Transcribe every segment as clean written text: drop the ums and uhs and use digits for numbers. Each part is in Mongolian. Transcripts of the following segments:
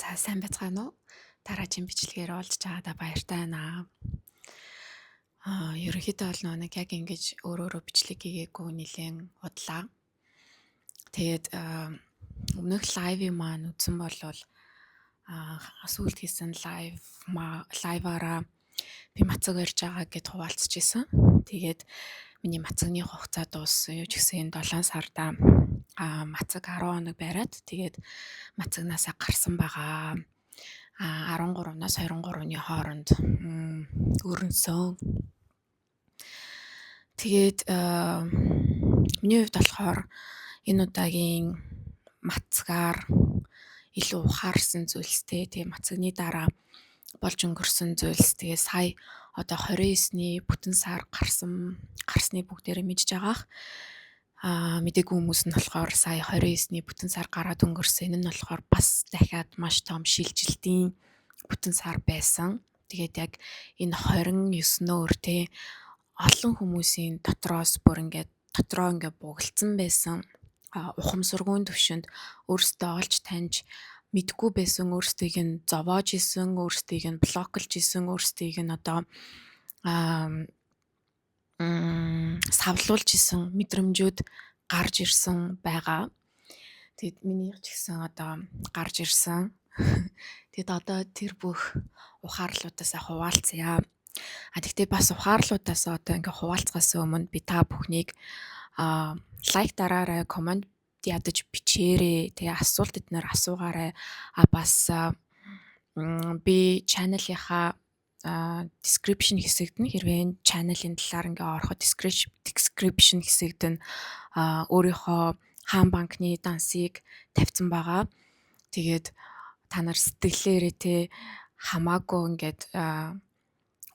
За, сайн байцгаана уу? Дараагийн бичлэгээр уулзч байгаадаа баяртай байна. Ерөнхийдөө бол нөгөө нэг яг ингэж өөр өөрөө бичлэг хийгээгүй нэлээн удлаа. Тэгээд өмнөх live ын маань үзсэн болвол сүүлд хийсэн live аараа би мацаг барьж байгаа гэд хуваалцаж исэн. Тэгээд миний мацагны хугацаа дууссан. Юу ч гэсэн энэ 7 сарда мацаг 10 хоног бариад, тэгээд мацагнаасаа гарсан байгаа. 13-наас 23-ны хооронд өрнөсөн. Тэгээд миний хувьд болохоор энэ удаагийн мацгаар илүү ухаарсан зүйлстэй, тэгээ мацагны дараа болж өнгөрсөн зүйлс, тэгээ сая одоо 29-ний бүтэн сар гарсан гарсныг бүгдээрээ мэдж байгаах. Мэдээгүй хүмүүс нь болохоор сая 29-ний бүтэн сар гараад өнгөрсөн. Энэ нь болохоор бас дахиад маш том шилжилтийн бүтэн сар байсан. Тэгээд яг энэ 29-нөөр те олон хүмүүсийн дотроос бүр ингээд дотроо ингээд бугалдсан байсан ухамсаргуун төвшөнд өөрсдөө олж таньж мэдгүй байсан, өөрсдийг нь зовоож исэн, өөрсдийг нь block лж исэн, өөрсдийг нь одоо савлуулж исэн мэдрэмжүүд гарч ирсэн байгаа. Тэгэд минийх ч гэсэн одоо гарч ирсэн. Тэгэд одоо тэр бүх ухаарлуудаас хуваалцъя. Тэгтээ бас ухаарлуудаас одоо ингээ хуваалцахаас өмнө би та бүхнийг like дараарай, comment ядаж бичээрэй. Тэгээ асуулт эднэр асуугаарай. Бас би channel-ийнхаа description хэсэгт нь, хэрвээ энэ channel-ын талаар ингээ ороход description хэсэгт нь өөрийнхөө хаан банкны дансыг тавьсан байгаа. Тэгээд та нар сэтгэлээрээ те хамаагүй ингээд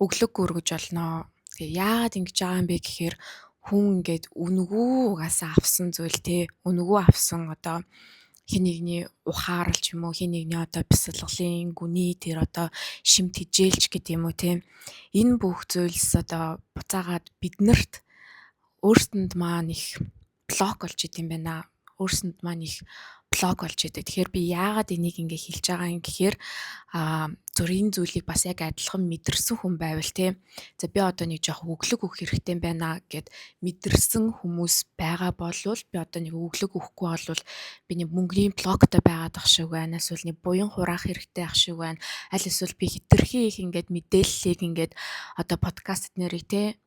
өглөг өргөж олноо. Тэгээ яагаад ингэж байгаа юм бэ гэхээр хүн ингээд үнэгүй угаасаа авсан зүйл те, үнэгүй авсан одоо хэн нэгний ухаарал ч юм уу, хэн нэгний одоо бясалгалын гүний тэр одоо шим тэжээлч гэдэг юм уу те, энэ бүх зүйлс одоо буцаагаад биднэрт өөрсөнд маань их block болж идэм байна. Өөрсөнд маань их block болж идэг. Тэгэхээр би яагаад энийг ингээ хэлж байгаа юм гэхээр зүрийн зүйлийг бас яг адилхан мэдэрсэн хүн байвал те, за, би одоо нэг жоох өглөг өгөх хэрэгтэй байна гэд мэдэрсэн хүмүүс байгаа болвол, би одоо нэг өглөг өгөхгүй болвол би нэг мөнгөний block той байгаад ах шиг байна. Эсвэл нэг буян хураах хэрэгтэй ах шиг байна. Аль эсвэл би хэтэрхий их ингээд мэдээллийг ингээд одоо подкаст нэрийг те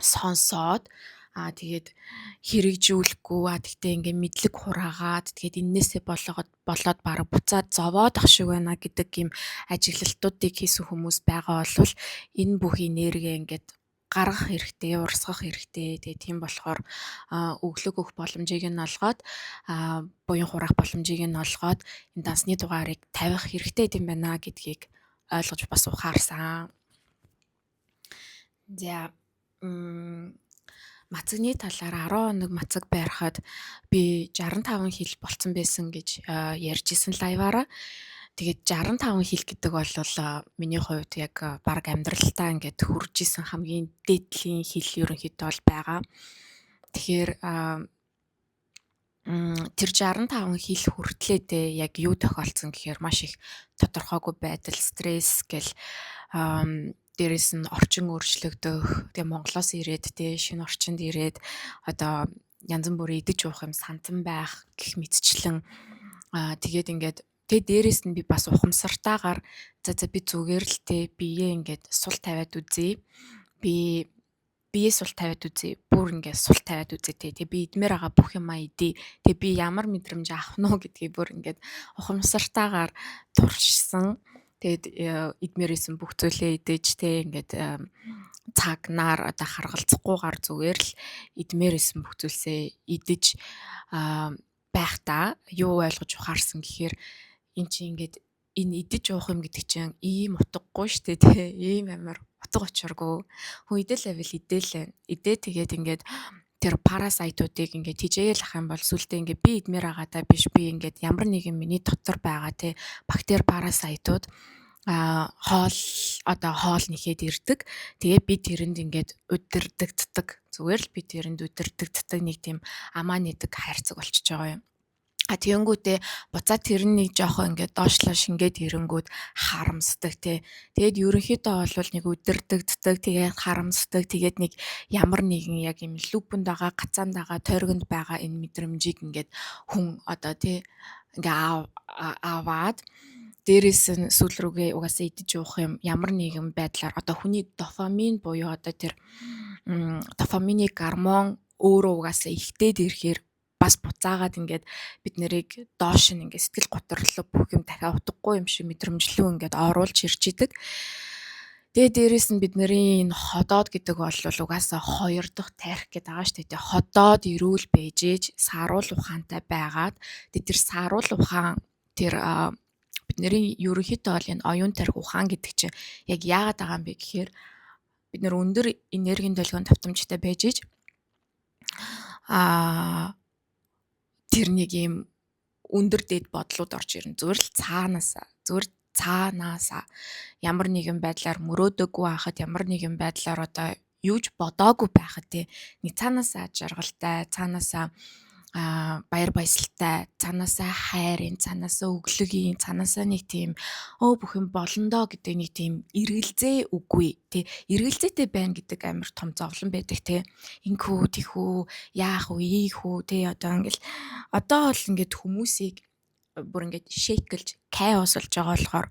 сонсоод, тэгээд хэрэгжүүлэхгүй, тэгтээ ингээ мэдлэг хураагаад, тэгээд эннээсээ болгоод болоод бараг буцаад зовоод ах шиг байна гэдэг юм ажиглалтуудыг хийсэн хүмүүс байгаа бол энэ бүх энерги ингээд гаргах хэрэгтэй, урсгах хэрэгтэй. Тэгээ тийм болохоор өглөг өгөх боломжийг нь олгоод, буян хураах боломжийг нь олгоод энэ дансны дугаарыг тавих хэрэгтэй юм байна гэдгийг ойлгож бас ухаарсан. За, мацагны талаар 10 хоног мацаг байрахад би 65 хил болцсон байсан гэж ярьж исэн live аараа. Тэгээд 65 хил гэдэг бол миний хувьд яг баг амьдралтаа ингээд хүрж исэн хамгийн дээдлийн хил ерөнхийдөө бол байгаа. Тэгэхээр тэр 65 хил хүртлээ те яг юу тохиолдсон гэхээр маш их тодорхойгүй байдал, стресс гэл, дээрэс нь орчин өөрчлөгдөх, тэгээ Монголоос ирээд те шинэ орчинд ирээд одоо янз бүрийн идэж уух юм сандан байх гэх мэтчлэн, тэгээд ингээд тэгээ дээрэс нь би бас ухамсартаагаар за за, би зүгээр л те биеэ ингээд сул тавиад үзье. Би бие сул тавиад үзье. Бүр ингээд сул тавиад үзье те. Тэгээ би идмээр байгаа бүх юмаа идэ. Тэгээ би ямар мэдрэмж авах нь уу гэдгийг бүр ингээд ухамсартаагаар туршсан. Тэгээд идмээр исэн бүх зүйлээ идэж те ингээд цагнаар одоо харгалзахгүйгээр зүгээр л идмээр исэн бүх зүйлсээ идэж байхдаа юу ойлгож ухаарсан гэхээр эн чинь ингээд энэ идэж уух юм гэдэг чинь ийм утгагүй штэ те, ийм амар утга учиргүй. Хүн идэл байвал идэл идэ, тэгээд ингээд тэр parasite уудыг ингээд тижээл ах юм бол сүултээ ингээд би идмээр байгаадаа биш, би ингээд ямар нэгэн миний дотор байгаа те бактери, parasite ууд хоол одоо хоол нэхэд ирдэг. Тэгээ би тэрэнд ингээд удирдагддаг. Зүгээр л би тэрэнд удирдагддаг нэг тийм амаа нэдэг хайрцаг болчихж байгаа юм. А тэгэнгүүтээ буцаа тэр нэг жоохон ингээд доошлоо шингээд ирэнгүүт харамсдаг те. Тэгээд ерөнхийдөө бол нэг өдөрдөгддөг, тэгээд харамсдаг, тэгээд нэг ямар нэгэн яг юм loop энд байгаа, гацаанд байгаа, тойргонд байгаа энэ мэдрэмжийг ингээд хүн одоо те ингээ аваад, дээрээс нь сүүл рүүгээ угаасаа идэж уух юм ямар нэгэн байдлаар одоо хүний дофамин буюу одоо тэр дофамины гормон өөрөө угаасаа ихтэй ирэхээр бас буцаагаад ингээд бид нарыг доош нь ингээд сэтгэл гутрал, бүх юм дахиад утгагүй юм шиг мэдрэмжлүү ингээд оруулж ирж идэг. Тэгээ дээрэс нь бидний энэ ходоод гэдэг бол угаасаа хоёр дахь тарих гэдэг байгаа шүү дээ. Ходоод эрүүл байж ээж сааруул ухаантай байгаад, тэгээ тэр сааруул ухаан, тэр бидний ерөнхийдөө бол энэ оюун тарих, ухаан гэдэг чинь яг яагаад байгаа юм бэ гэхээр бид нар өндөр энергийн долгион давтамжтай байж ээж тэр нэг юм өндөр дээд бодлууд орж ирнэ. Зүгээр л цаанаасаа, зүгээр цаанаасаа ямар нэгэн байдлаар мөрөөдөөгүй байхад, ямар нэгэн байдлаар одоо юу ч бодоогүй байхад тий нэг цаанаасаа жаргалтай, цаанаасаа баяр баясгалтай, цаанаасаа хайрын, цаанаасаа өглөгийн, цаанаасаа нэг тийм өө бүх юм болондоо гэдэг нэг тийм эргэлзээ үгүй тий эргэлзээтэй байна гэдэг амар том зовлон байдаг тий. Инхүү, тэхүү, яах вэ, ийх үү тий, одоо ингээл одоо бол ингээд хүмүүсийг бүр ингээд shake лж, chaos болж байгаа болохоор,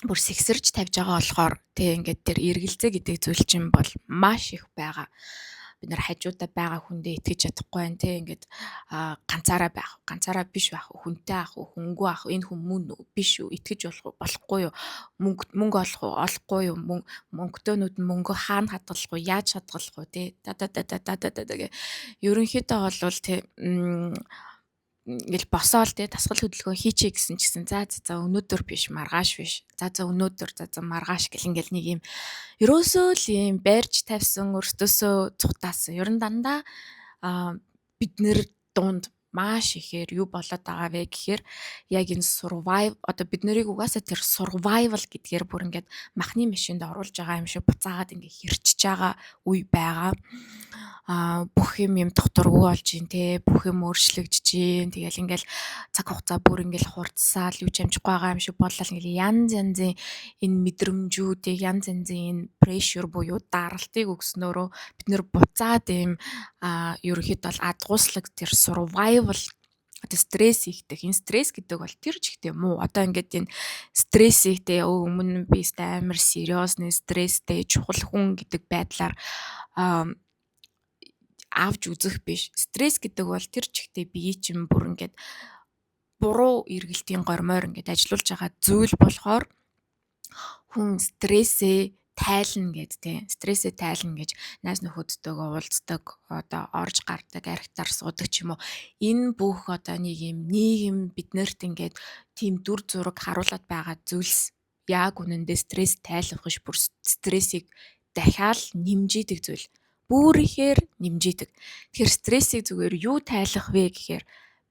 бүр сэгсэрж тавьж байгаа болохоор тий ингээд тэр эргэлзээ гэдэг зүйл чинь бол маш их байгаа. Бид нар хажуудаа байгаа хүндээ итгэж чадахгүй байна те, ингээд ганцаараа байх, ганцаараа биш байх, хүнтэй ах уу, хүнгүй ах, энэ хүн мөн үү, биш үү, итгэж болох уу, болохгүй юу, мөнгө мөнгө олох уу, олохгүй юу, мөнгөтөөнүүд нь мөнгө хаана хадгалах уу, яаж хадгалах уу те, да да да да да да да гэ. Ерөнхийдөө бол те ингээл босоол те дасгал хөдөлгөөн хийчихье гэсэн чигсэн, за за өнөөдөр биш, маргааш биш, за за өнөөдөр, за за маргааш гэл ингээл нэг юм ерөөсөө л юм барьж тавьсан, өөртөөсөө цухтаасан. Ер нь дандаа бид нэр дунд маш ихээр юу болоод байгаа вэ гэхээр яг энэ survive, одоо бид нарыг угаасаа тэр survival гэдгээр бүр ингээд махны машинд оруулж байгаа юм шиг буцаагаад ингээд хэрчиж байгаа үе байгаа. Бүх юм юм докторгүй болж ийн те, бүх юм өөрчлөгдөж ийн. Тэгэл ингээл цаг хугацаа бүр ингээл хурдсаал, юу ч амжихгүй байгаа юм шиг болол ингээл янз янзын энэ мэдрэмжүүдийг, янз янзын энэ pressure буюу даралтыг өгснөөрөө бид нэр буцаад ийм ерөнхийдөө бол адгууслаг тэр survival одоо стресс ихтэй. Энэ стресс гэдэг бол тэр чигтээ муу. Одоо ингээд энэ стрессийг те өмнө би амар serious стресстэй чухал хүн гэдэг байдлаар авч үзэх биш. Стресс гэдэг бол тэр чигтээ бие чинь бүр ингээд буруу эргэлтийн гормоор ингээд ажилуулж байгаа зүйл болохоор хүн стрессээ тайлна гэд тий стрессээ тайлна гэж найз нөхөдтэйгөө уулздаг, одоо орж гардаг, архитаар суудаг ч юм уу. Энэ бүх одоо нэг юм нийгэм биднэрт ингээд тийм дүр зураг харуулад байгаа зүйлс яг үнэндээ стресс тайлах биш, бүр стрессийг дахиад нэмжийдэг зүйл. Бүр ихээр нэмжийдэг. Тэгэхээр стрессийг зүгээр юу тайлах вэ гэхээр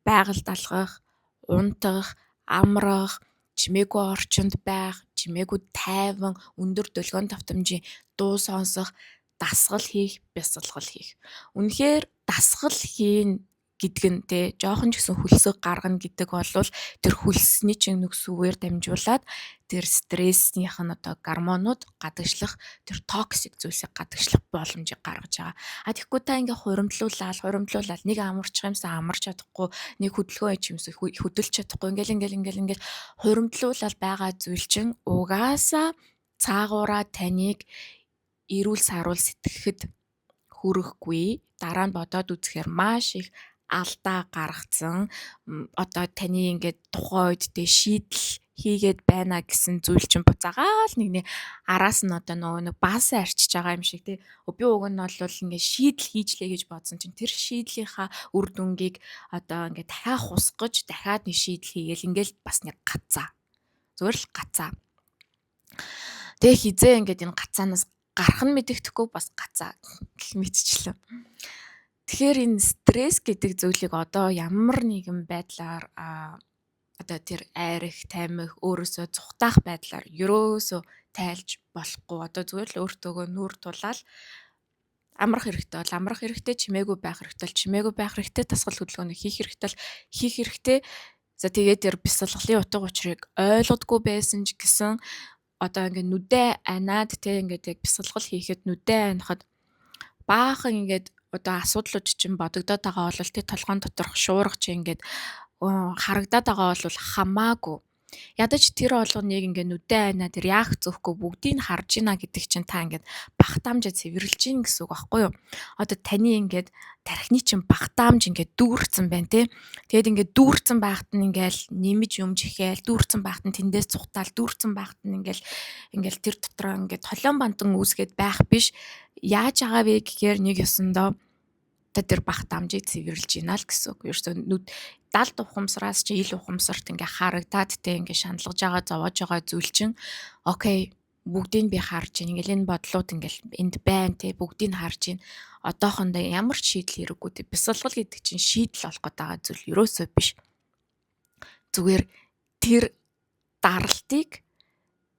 байгальд алхах, унтах, амрах, чимээгүй орчинд байх, чимээгүй тайван, өндөр долгион давтамжийн дуу сонсох, дасгал хийх, бясалгал хийх. Үнэхээр дасгал хийн гэдэг нь те жоохон ч гэсэн хөлсөг гаргана гэдэг бол тэр хөлсний чинь нүгсүүгээр дамжуулаад тэр стрессийнх нь одоо гормонууд гадагшлах, тэр toxic зүйлсийг гадагшлах боломжийг гаргаж байгаа. А тэгэхгүй та ингээ хуримтлуулаад хуримтлуулаад нэг амарчих юмсан амарч чадахгүй, нэг хөдөлгөөн хийж юмсан хөдөлж чадахгүй, ингээл ингээл ингээл ингээл хуримтлуулаад байгаа зүйл чинь угаасаа цаагаараа таныг эрүүл сааруул сэтгэхэд хүрэхгүй, дараа нь бодоод үзэхээр маш их алдаа гаргацсан, одоо таны ингээд тухайн үед тэ шийдэл хийгээд байна гэсэн зүйл чинь буцаагаал нэг нэг араас нь одоо нөгөө нэг баасаа арчиж байгаа юм шиг тий. Би уг нь бол ингээд шийдэл хийжлээ гэж бодсон чинь тэр шийдлийнхаа үр дүнгийг одоо ингээд дахиад хусгаж, дахиад нэг шийдэл хийгээл ингээл бас нэг гацаа. Зүгээр л гацаа. Тэгээ хизээ ингээд энэ гацаанаас гарах нь мэдэгдэхгүй, бас гацаа гэх мэтчлээ. Тэгэхээр энэ стресс гэдэг зүйлийг одоо ямар нэгэн байдлаар одоо тэр айрах, тамхи, өөрөөсөө цухтаах байдлаар ерөөсөө тайлж болохгүй. Одоо зүгээр л өөртөөгөө нүүр тулаал Амрах хэрэгтэй бол амрах хэрэгтэй, чимээгүй байх хэрэгтэй бол чимээгүй байх хэрэгтэй, дасгал хөдөлгөөнийг хийх хэрэгтэй бол хийх хэрэгтэй. За, тэгээд тэр бясалгалын утга учирыг ойлгодгүй байсан ч гэсэн одоо ингээд нүдээ аниад, те, ингээд яг бясалгал хийхэд нүдээ анихад баахан ингээд одоо асуудлууд чинь бодогдоод байгаа бол, тэ, толгоон доторх шуурга чи ингээд харагдаад байгаа бол хамаагүй. Ядаж тэр болгоныг ингээ нүдээ анаа тэр яах зөөхгүй бүгдийг харж гинэ гэдэг чинь та ингээд багтаамжаа цэвэрлэж гин гэсэн үг байхгүй юу? Одоо таны ингээд тархины чинь багтаамж ингээд дүүрсэн байна, те. Тэгээд ингээд дүүрсэн байхад нь ингээл нэмж юмж ихээл, дүүрсэн байхад нь тэндээс цухтаал, дүүрсэн байхад нь ингээл тэр дотроо ингээд толион бантан үүсгээд байх биш. Яаж байгаа вэ гэхээр нэг ёсондоо та тэр багтаамжийг цэвэрлж гинэ л гэсэн үг. Ерөөсөө нүд далд ухамсараас чи ил ухамсарт ингээ харагдаад, те, ингээ шаналгаж байгаа, зовоож байгаа зүйл чинь okay, бүгдийг би харж байна. Ингээл энэ бодлууд ингээл энд байна, те, бүгдийг харж байна. Одоохондоо ямар ч шийдэл хэрэггүй, те. Бясалгал гэдэг чинь шийдэл олох гээд байгаа зүйл ерөөсөө биш. Зүгээр тэр даралтыг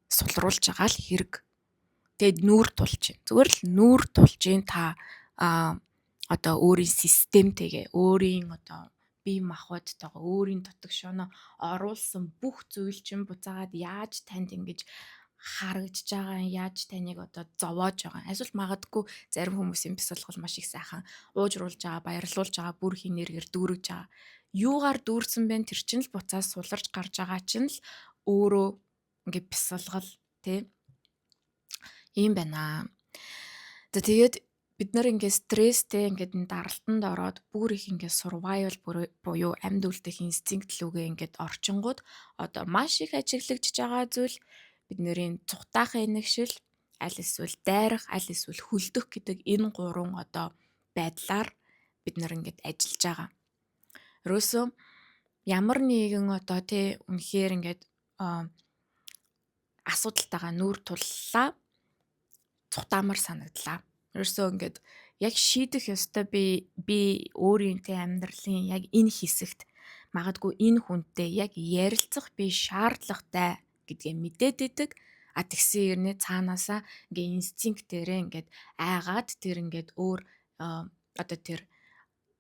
сулруулж байгаа л хэрэг. Тэгээд нүүр тулж байна. Зүгээр л нүүр тулж байна, та одоо өөрийн системтэйгээ, өөрийн одоо бие махбодтойгоо, өөрийн дутагшооно оруулсан бүх зүйл чинь буцаагаад яаж танд ингэж харагдаж байгаа, яаж таныг одоо зовоож байгаа. Эсвэл магадгүй зарим хүмүүсийн бясалгал маш их сайхан уужруулж байгаа, баярлуулж байгаа, бүр их энергиэр дүүргэж байгаа. Юугаар дүүрсэн бэ? Тэр чинь л буцаас суларч гарч байгаа чинь л өөрөө ингээ бясалгал, тий. Ийм байна. За, тэгээд бид нар ингээд стресстэй, ингээд энэ даралтанд ороод бүр их ингээд survival буюу амьд үлдэх инстинкт лүүгээ ингээд орчингууд одоо маш их ажиглагдж байгаа зүйл бидний цухтаах энэгшил, аль эсвэл дайрах, аль эсвэл хөлдөх гэдэг энэ гурван одоо байдлаар бид нар ингээд ажиллаж байгаа. Ерөөсөө ямар нэгэн одоо, тий, үнэхээр ингээд асуудалтайгаа нүүр туллаа, цухтаамаар санагдлаа. Ерөөсөө ингээд яг шийдэх ёстой би өөрийн, тэ, амьдралын яг энэ хэсэгт магадгүй энэ хүнтэй яг ярилцах би шаардлагатай гэдгээ мэдээд идэг. А тэгсэн хэрнээ цаанаасаа ингээ инстинктээрээ ингээд айгаад тэр ингээд өөр одоо тэр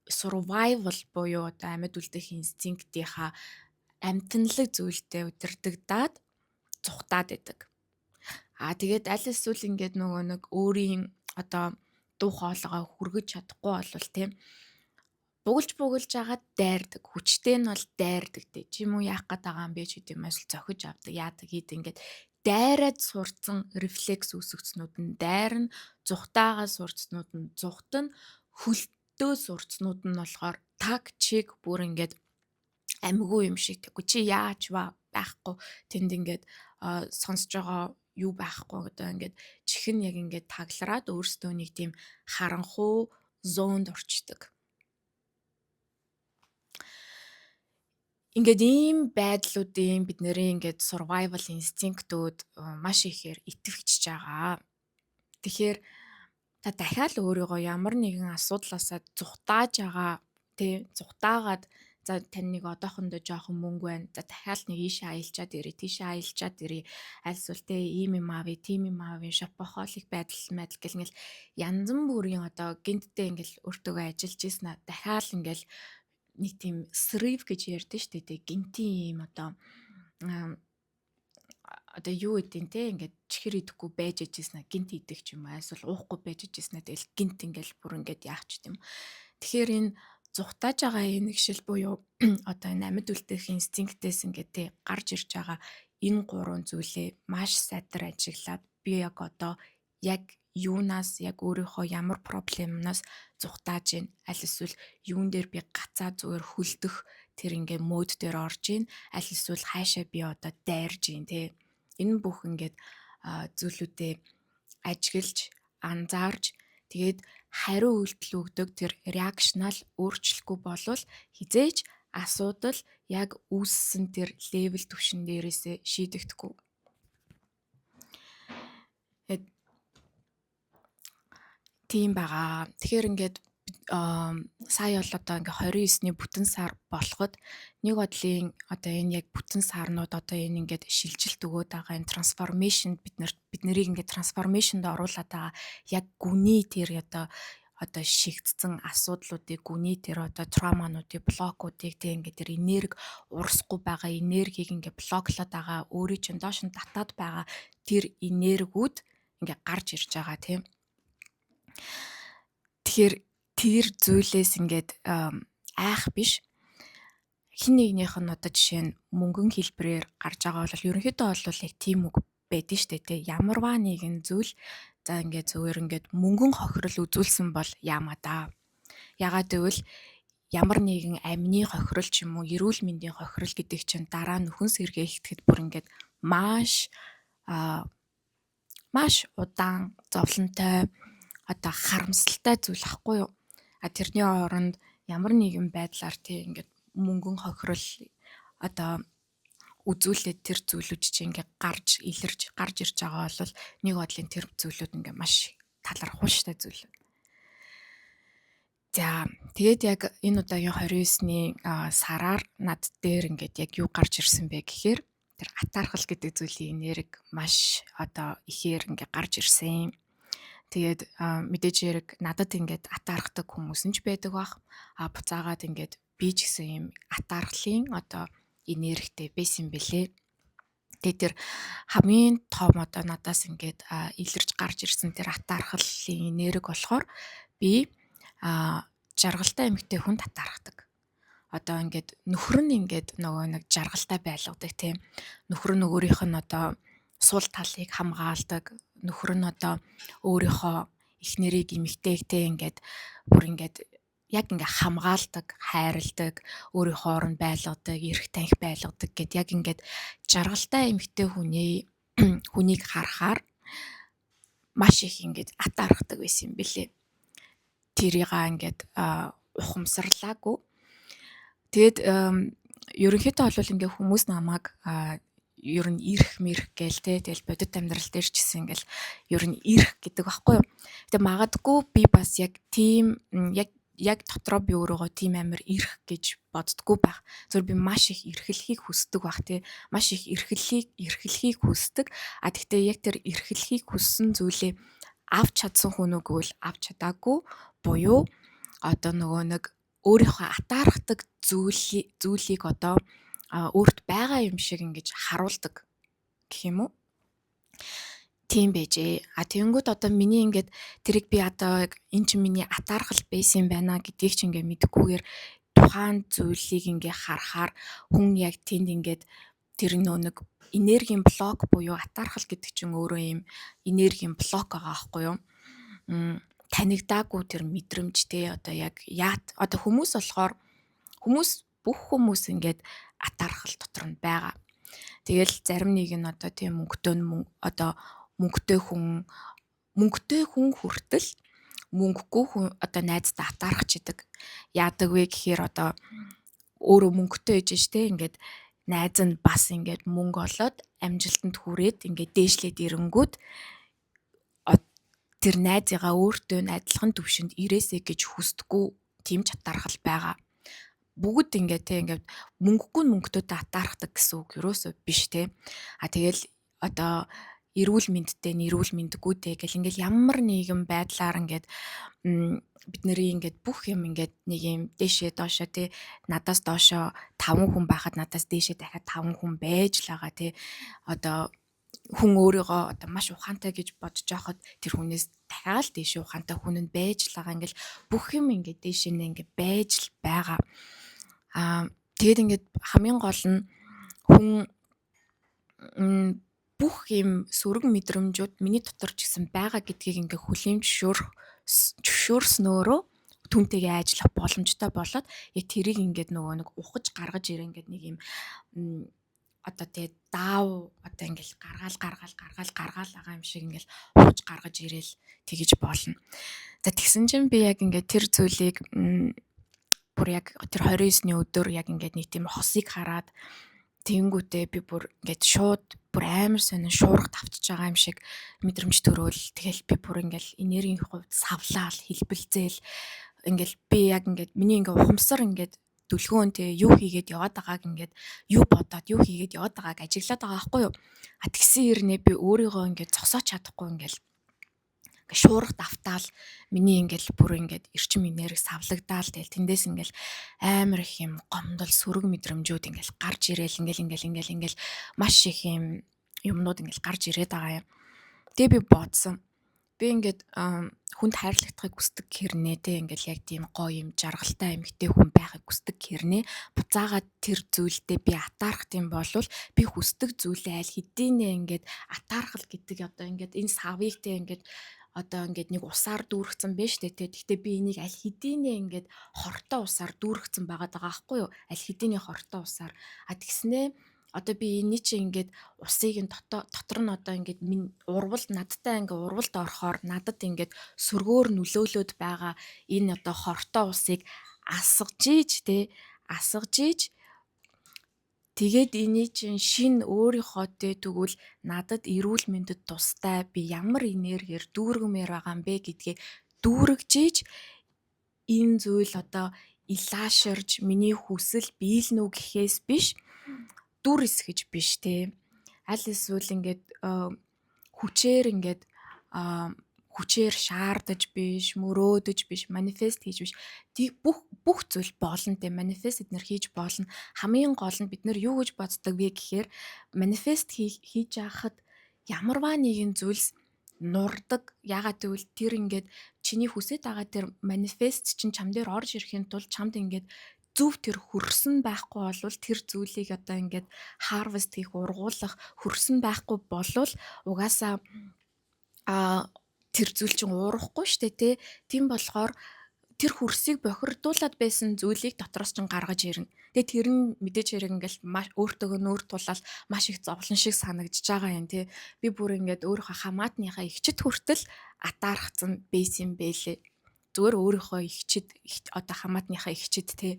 survival буюу одоо амьд үлдэх инстинктийнхаа амьтанлаг зүйлтэй удирдагдаад цухтаад идэг. А тэгээд аль эсвэл ингээд нөгөө нэг өөрийн одоо дуу хоолойгоо хүргэж чадахгүй болвол, тийм, бугалж бугалж агаад дайрдаг. Хүчтэй нь бол дайрдаг, те. Чи юм уу, яах гээд байгаа юм бэ ч гэдэм юм, эсвэл зохиж авдаг, яадаг хийд ингээд дайраад сурцсан рефлекс үүсгэцнүүд нь дайрна, зугтаагаа сурцнууд нь зугтана, хөлтөө сурцнууд нь болохоор таг чиг бүр ингээд амьгүй юм шиг тэггүй чи яаж ва байхгүй, тэнд ингээд сонсож байгаа юу байхгүй, одоо ингээд чихэн яг ингээд таглараад өөрсдөө нэг тийм харанхуу zone д орчдөг. Ингээд ийм байдлуудын бидний ингээд survival инстинктүүд маш ихээр идэвхжиж байгаа. Тэгэхээр та дахиад өөрийгөө ямар нэгэн асуудлаасаа зугтааж байгаа, тий, зугтаагаад, за, тань нэг одоохондоо жоохон мөнгө байна. За, дахиад нэг ийшээ аялчаад ирээ, тийшээ аялчаад ирээ. Аль эсвэл, те, ийм юм аавъя, тийм юм аавъя, shopaholic байдал майдал гэл ингээл янз бүрийн одоо гинттэй ингээл өөртөөгөө ажиллаж ийсэн аа дахиад ингээл нэг тийм срив гэж ярьдэн шүү дээ. Гинтийн ийм одоо юу гэдیں те, ингээд чихэр идэхгүй байж ижсэн, гинт идэх ч юм уу, эсвэл уухгүй байж ижсэн, тэгэл гинт ингээл бүр ингээд яах ч юм. Тэгэхээр энэ зугтааж байгаа энэгшил буюу одоо энэ амьд үлдэх инстинктээс ингээд, те, гарч ирж байгаа энэ гурван зүйлээ маш сайтар ажиглаад би яг одоо яг юунаас, яг өөрийнхөө ямар problem наас зугтааж гин, аль эсвэл юун дээр би гацаа зүгээр хөлдөх тэр ингээ mode дээр орж ийн, аль эсвэл хаашаа би одоо дайрж ийн, те, энэ бүх ингээд зүйлүүдээ ажиглаж, анзаарж, тэгээд хариу үйлдэл өгдөг тэр reaction аа өөрчлөхгүй болвол хэзээ ч асуудал яг үүссэн тэр level түвшин дээрээсээ шийдэгдэхгүй. Тийм байгаа. Тэгэхээр ингээд Сая бол одоо ингээ 29-ний бүтэн сар болоход нэг бодлын одоо энэ яг бүтэн сарнууд одоо энэ ингээд шилжилт өгөөд байгаа, энэ transformation, бид нар бид нарыг ингээд transformation-д оруулаад байгаа яг гүний тэр одоо шигдсэн асуудлуудыг, гүний тэр одоо trauma нуудыг, блокуудыг, тэг ингээд тэр энерги урсахгүй байгаа энергийг ингээд блоклоод байгаа, өөрийн чинь доош нь татаад байгаа тэр энергиуд ингээд гарч ирж байгаа, тийм. Тэгэхээр тэр зүйлээс ингээд айх биш. Хэн нэгнийх нь одоо жишээ нь мөнгөн хэлбэрээр гарч байгаа бол ерөнхийдөө бол яг тийм үг байдэн штэ, тий. Ямарваа нэгэн зүйл, за, ингээд зүгээр ингээд мөнгөн хохирол үзүүлсэн бол яамаа да. Ягаад гэвэл ямар нэгэн амины хохирол ч юм уу, эрүүл мэндийн хохирол гэдэг чинь дараа нөхөн сэргээхэд бүр ингээд маш удаан зовлонтой, одоо харамсалтай зүйл ахгүй юу? А тэрний оронд ямар нэгэн байдлаар, тий, ингээд мөнгөн хохирол одоо үзүүлээд тэр зүйлүүд чинь ингээ гарч илэрж гарч ирж байгаа бол нэг бодлын тэр зүйлүүд ингээ маш талархууштай зүйл. За, тэгээд яг энэ удаагийн 29-ний сараар над дээр ингээд яг юу гарч ирсэн бэ гэхээр тэр атаархал гэдэг зүйлийн энерги маш одоо ихээр ингээ гарч ирсэн. Тэгээд мэдээж хэрэг надад ингээд атаархдаг хүмүүс нь ч байдаг бах. А буцаагаад ингээд би ч гэсэн юм атаархлын одоо энергитэй байсан бэлээ. Тэгээд тэр хамгийн том одоо надаас ингээд илэрч гарч ирсэн тэр атаархлын энерги болохоор би жаргалтай эмэгтэй хүнд атаархдаг. Одоо ингээд нөхөр нь ингээд нөгөө нэг жаргалтай байлгадаг, тийм. Нөхөр нь өөрийнх нь одоо сул талыг хамгаалдаг. Нөхөр нь одоо өөрийнхөө эхнэрийг, эмэгтэйг те, ингээд бүр ингээд яг ингээ хамгаалдаг, хайрладаг, өөрийнхөө оронд байлгадаг, эрх танхи байлгадаг гэд яг ингээд жаргалтай эмэгтэй хүнийг харахаар маш их ингээд атаархдаг байсан юм бэлээ. Тэрийг ингээд ухамсарлаагүй. Тэгэд ерөнхийдөө бол ингээ хүмүүс намайг ер нь ирэх мэрх гээл те, тэгэл бодит амьдрал дээр ч гэсэн ингээл ер нь ирэх гэдэг баггүй юу. Тэгээ магадгүй би бас яг тийм яг дотроо би өөрийгөө тийм амар эрх гэж боддггүй байх. Зөв би маш их эрхлэхийг хүсдэг бах, тий. Маш их эрхлэхийг хүсдэг. А тэгтээ яг тэр эрхлэхийг хүссэн зүйлээ авч чадсан хүн үү гэвэл авч чадаагүй буюу одоо нөгөө нэг өөрийнхөө атаархдаг зүйлийг одоо өөрт байгаа юм шиг ингэж харуулдаг гэх юм уу? Тийм байжээ. А тэгэнгүүт одоо миний ингээд тэрийг би одоо эн чинь миний атаархал байсан юм байна гэдгийг ч ингээ мэдэхгүйгээр тухайн зүйлийг ингээ харахаар хүн яг тэнд ингээд тэр нөө нэг энергийн блок буюу атаархал гэдэг чинь өөрөө ийм энергийн блок байгаа байхгүй юу? Танигдаагүй тэр мэдрэмж, те, одоо яг яат одоо хүмүүс болохоор хүмүүс бүх хүмүүс ингээд атаархал дотор нь байгаа. Тэгэл зарим нэг нь одоо тийм мөнгөтэй нь одоо мөнгөтэй хүн хүртэл мөнгөгүй хүн одоо найздаа атаархаж идэг. Яадаг вэ гэхээр одоо өөрөө мөнгөтэй ээж штэ, ингээд найз нь бас ингээд мөнгө олоод амжилтанд хүрээд ингээд дээшлээд ирэнгүүт тэр найзыгаа өөртөө адилхан төвшөнд ирээсэй гэж хүсдэггүй, тийм ч атаархал байгаа. Бүгд ингээд те, ингээд мөнгөгүй нь мөнгөтэйгээ атаархдаг гэсэн үг ерөөсөө биш, те. А тэгэл одоо эрүүл мэндтэй нь эрүүл мэндгүйтэй гэл ингээл ямар нэгэн байдлаар ингээд бидний ингээд бүх юм ингээд нэг юм дээшээ доошоо, тий, надаас доошоо 5 хүн байхад надаас дээшээ дахиад 5 хүн байж л байгаа, тий. Одоо хүн өөрийгөө одоо маш ухаантай гэж бодож байхад тэр хүнээс дахиад л дээшээ ухаантай хүн нь байж л байгаа. Ингээл бүх юм ингээд дээшээ нэ ингээд байж л байгаа. Аа, тэгээд ингээд хамгийн гол нь хүн бүх юм сөрөг мэдрэмжүүд миний дотор ч гэсэн байгаа гэдгийг ингээ хүлээн зөвшөөрснөөрөө түүнтэйгээ ажиллах боломжтой болоод яг тэрийг ингээд нөгөө нэг ухаж гаргаж ирэн ингээд нэг юм одоо тэгээ даав одоо ингээл гаргаал гаргаал гаргаал гаргаал байгаа юм шиг ингээл ухаж гаргаж ирээл тэгэж болно. За, тэгсэн чинь би яг ингээд тэр зүйлийг бүр яг тэр 29-ний өдөр яг ингээд нэг тийм хосыг хараад, тэгэнгүүтээ би бүр ингээд шууд бүр амар сонин шуурга тавчж байгаа юм шиг мэдрэмж төрөөл, тэгэл би бүр ингээл энергийн хувьд савлаал, хэлбэлзээл. Ингээл би яг ингээд миний ингээ ухамсар ингээд дүлгөөн те юу хийгээд яваад байгааг, ингээд юу бодоод юу хийгээд яваад байгааг ажиглаад байгаа байхгүй юу. А тэгсэн хэрнээ би өөрийгөө ингээд зогсоож чадахгүй, ингээл ингээ шуурга давтаал, миний ингээл бүр ингээд эрчим энерги савлагдаал, тэгэл тэндээс ингээл амар их юм гомдол, сөрөг мэдрэмжүүд ингээл гарч ирээл, ингээл ингээл ингээл ингээл маш их юм юмнууд ингээл гарч ирээд байгаа юм. Тэгээ би бодсон. Би ингээд хүнд хайрлагдахыг хүсдэг хэрнээ те ингээл яг тийм гоё юм жаргалтай эмэгтэй хүн байхыг хүсдэг хэрнээ буцаагаад тэр зүйлдээ би атаарах юм бол би хүсдэг зүйлээ аль хэдийнэ ингээд атаархал гэдэг одоо ингээд энэ савыг те ингээд одоо ингээд нэг усаар дүүргэсэн байж тээ те. Гэхдээ би энийг аль хэдийнэ ингээд хортой усаар дүүргэсэн байгаа даа байхгүй юу? Аль хэдийнэ хортой усаар. А тэгснээ одоо би энэний чи ингээд усыг нь дотор нь одоо ингээд минь урвал надтай ингээд урвалд орохоор надад ингээд сөргөөр нөлөөлөөд байгаа энэ одоо хортой усыг асгаж ийж те, асгаж ийж, тэгээд эний чинь шин өөрийнхөө те тэгвэл надад эрүүл мэндэд тустай би ямар энергиэр дүүргэмээр байгаа юм бэ гэдгээ дүүргэж ийж, энэ зүйл одоо илааширж миний хүсэл биелнэ үү гэхээс биш, дүр эсгэж биш те, аль эсвэл ингээд хүчээр ингээд хүчээр шаардаж биш, мөрөөдөж биш, manifest хийж биш. Бүх бүх зүйл болно те, manifest эднэр хийж болно. Хамгийн гол нь бид нар юу гэж боддог вэ гэхээр manifest хийж яхад ямарваа нэгэн зүйлс нурдаг. Яагаад гэвэл тэр ингээд чиний хүсэж байгаа тэр manifest чинь чам дээр орж ирэхийн тулд чамд ингээд зөв тэр хөрсөн байхгүй болвол, тэр зүйлийг одоо ингээд harvest хийх, ургуулах хөрсөн байхгүй болвол угаасаа тэр зүйл чинь уурахгүй штэ тий. Тийм болохоор тэр хөрсийг бохирдуулаад байсан зүйлийг дотроос чинь гаргаж ирнэ. Тэгээ тэр нь мэдээж хэрэг ингээл маш өөртөөгөө нүүр тулаал маш их зовлон шиг санагдаж байгаа юм тий. Би бүр ингээд өөрийнхөө хамаатныхаа эгчид хүртэл атаархсан байсан юм бэлээ. Зүгээр өөрийнхөө эгчид, одоо хамаатныхаа эгчид тий.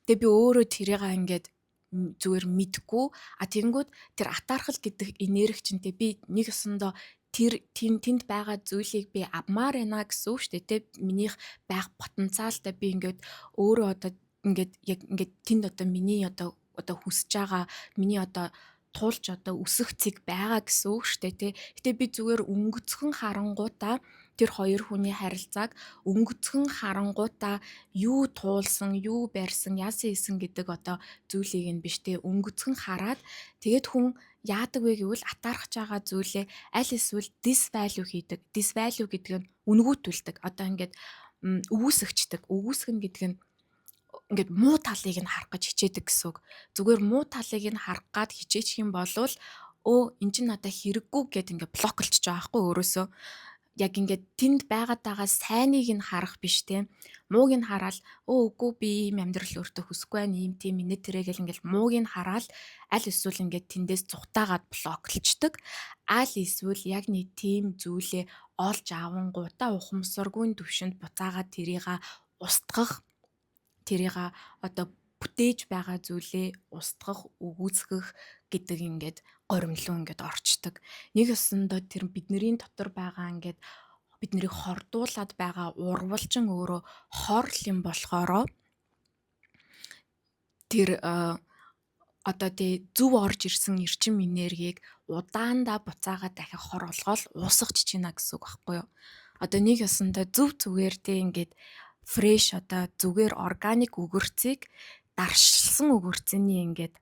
Тэгээ би өөрөө тэрийг ингээд зүгээр мэдгүй. А тэнгүүд тэр атаархал гэдэг энерги чинь те би нэг ёсондоо тэр тэнд байгаа зүйлийг би авмаар байна гэсэн үг шүү дээ те. Минийх байх потенциалтай би ингээд өөрөө одоо ингээд яг ингээд тэнд одоо миний одоо хүсэж байгаа, миний одоо туулж одоо өсөх цэг байгаа гэсэн үг шүү дээ тий. Гэтэ би зүгээр өнгөцхөн харангуутаа тэр хоёр хүний харилцааг өнгөцхөн харангуутаа юу туулсан, юу барьсан, яасан хийсэн гэдэг одоо зүйлийг нь биш те, өнгөцхөн хараад тэгээд хүн яадаг вэ гэвэл атаархаж байгаа зүйлээ аль эсвэл disvalue хийдэг. Disvalue гэдэг нь үнгүүтүүлдэг. Одоо ингээд үгүйсгчдэг. Үгүйсгэн гэдэг нь ингээд муу талыг нь харах гэж хичээдэг гэсэн үг. Зүгээр муу талыг нь харах гад хичээчих юм бол өө эн чинь надад хэрэггүй гэд ингээд block лчихож байгаа байхгүй өөрөөсөө. Яг ингээд тэнд байгаад байгаа сайныг нь харах биш те. Мууг нь хараад өө үгүй, би ийм амьдрал өөртөө хүсэхгүй байна, ийм тийм инээ тэрэ гэл ингээд мууг нь хараад аль эсвэл ингээд тэндээс зугатаагаад block лчдаг. Аль эсвэл яг нэг тийм зүйлээ олж авангуудаа ухамсаргүй төвшөнд буцаагаад тэрийг устгах, тэрийг одоо бүтээж байгаа зүйлээ устгах, үгүйсгэх гэдэг ингээд горимлуу ингээд орчдөг. Нэг ёсондоо тэр бидний дотор байгаа ингээд бид нарыг хордуулад байгаа урвалжин өөрөө хор юм болохоро тэр одоо тий зөв орж ирсэн эрчим энергийг удаандаа буцаагаад дахиад хор болгоол уусгаж чинь гэсэн үг байхгүй юу? Одоо нэг ёсондоо зөв зүгээр тий ингээд fresh одоо зүгээр органик өгөрцийг даршилсан өгөрцөний ингээд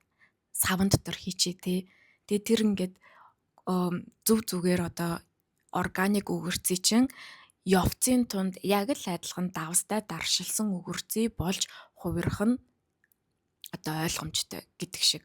саван дотор хийчээ тий. Тэгээ тэр ингээд зөв зүгээр одоо органик өгөрций чинь явцын тунд яг л адилхан давстай даршилсан өгөрций болж хувирах нь одоо ойлгомжтой гэдэг шиг.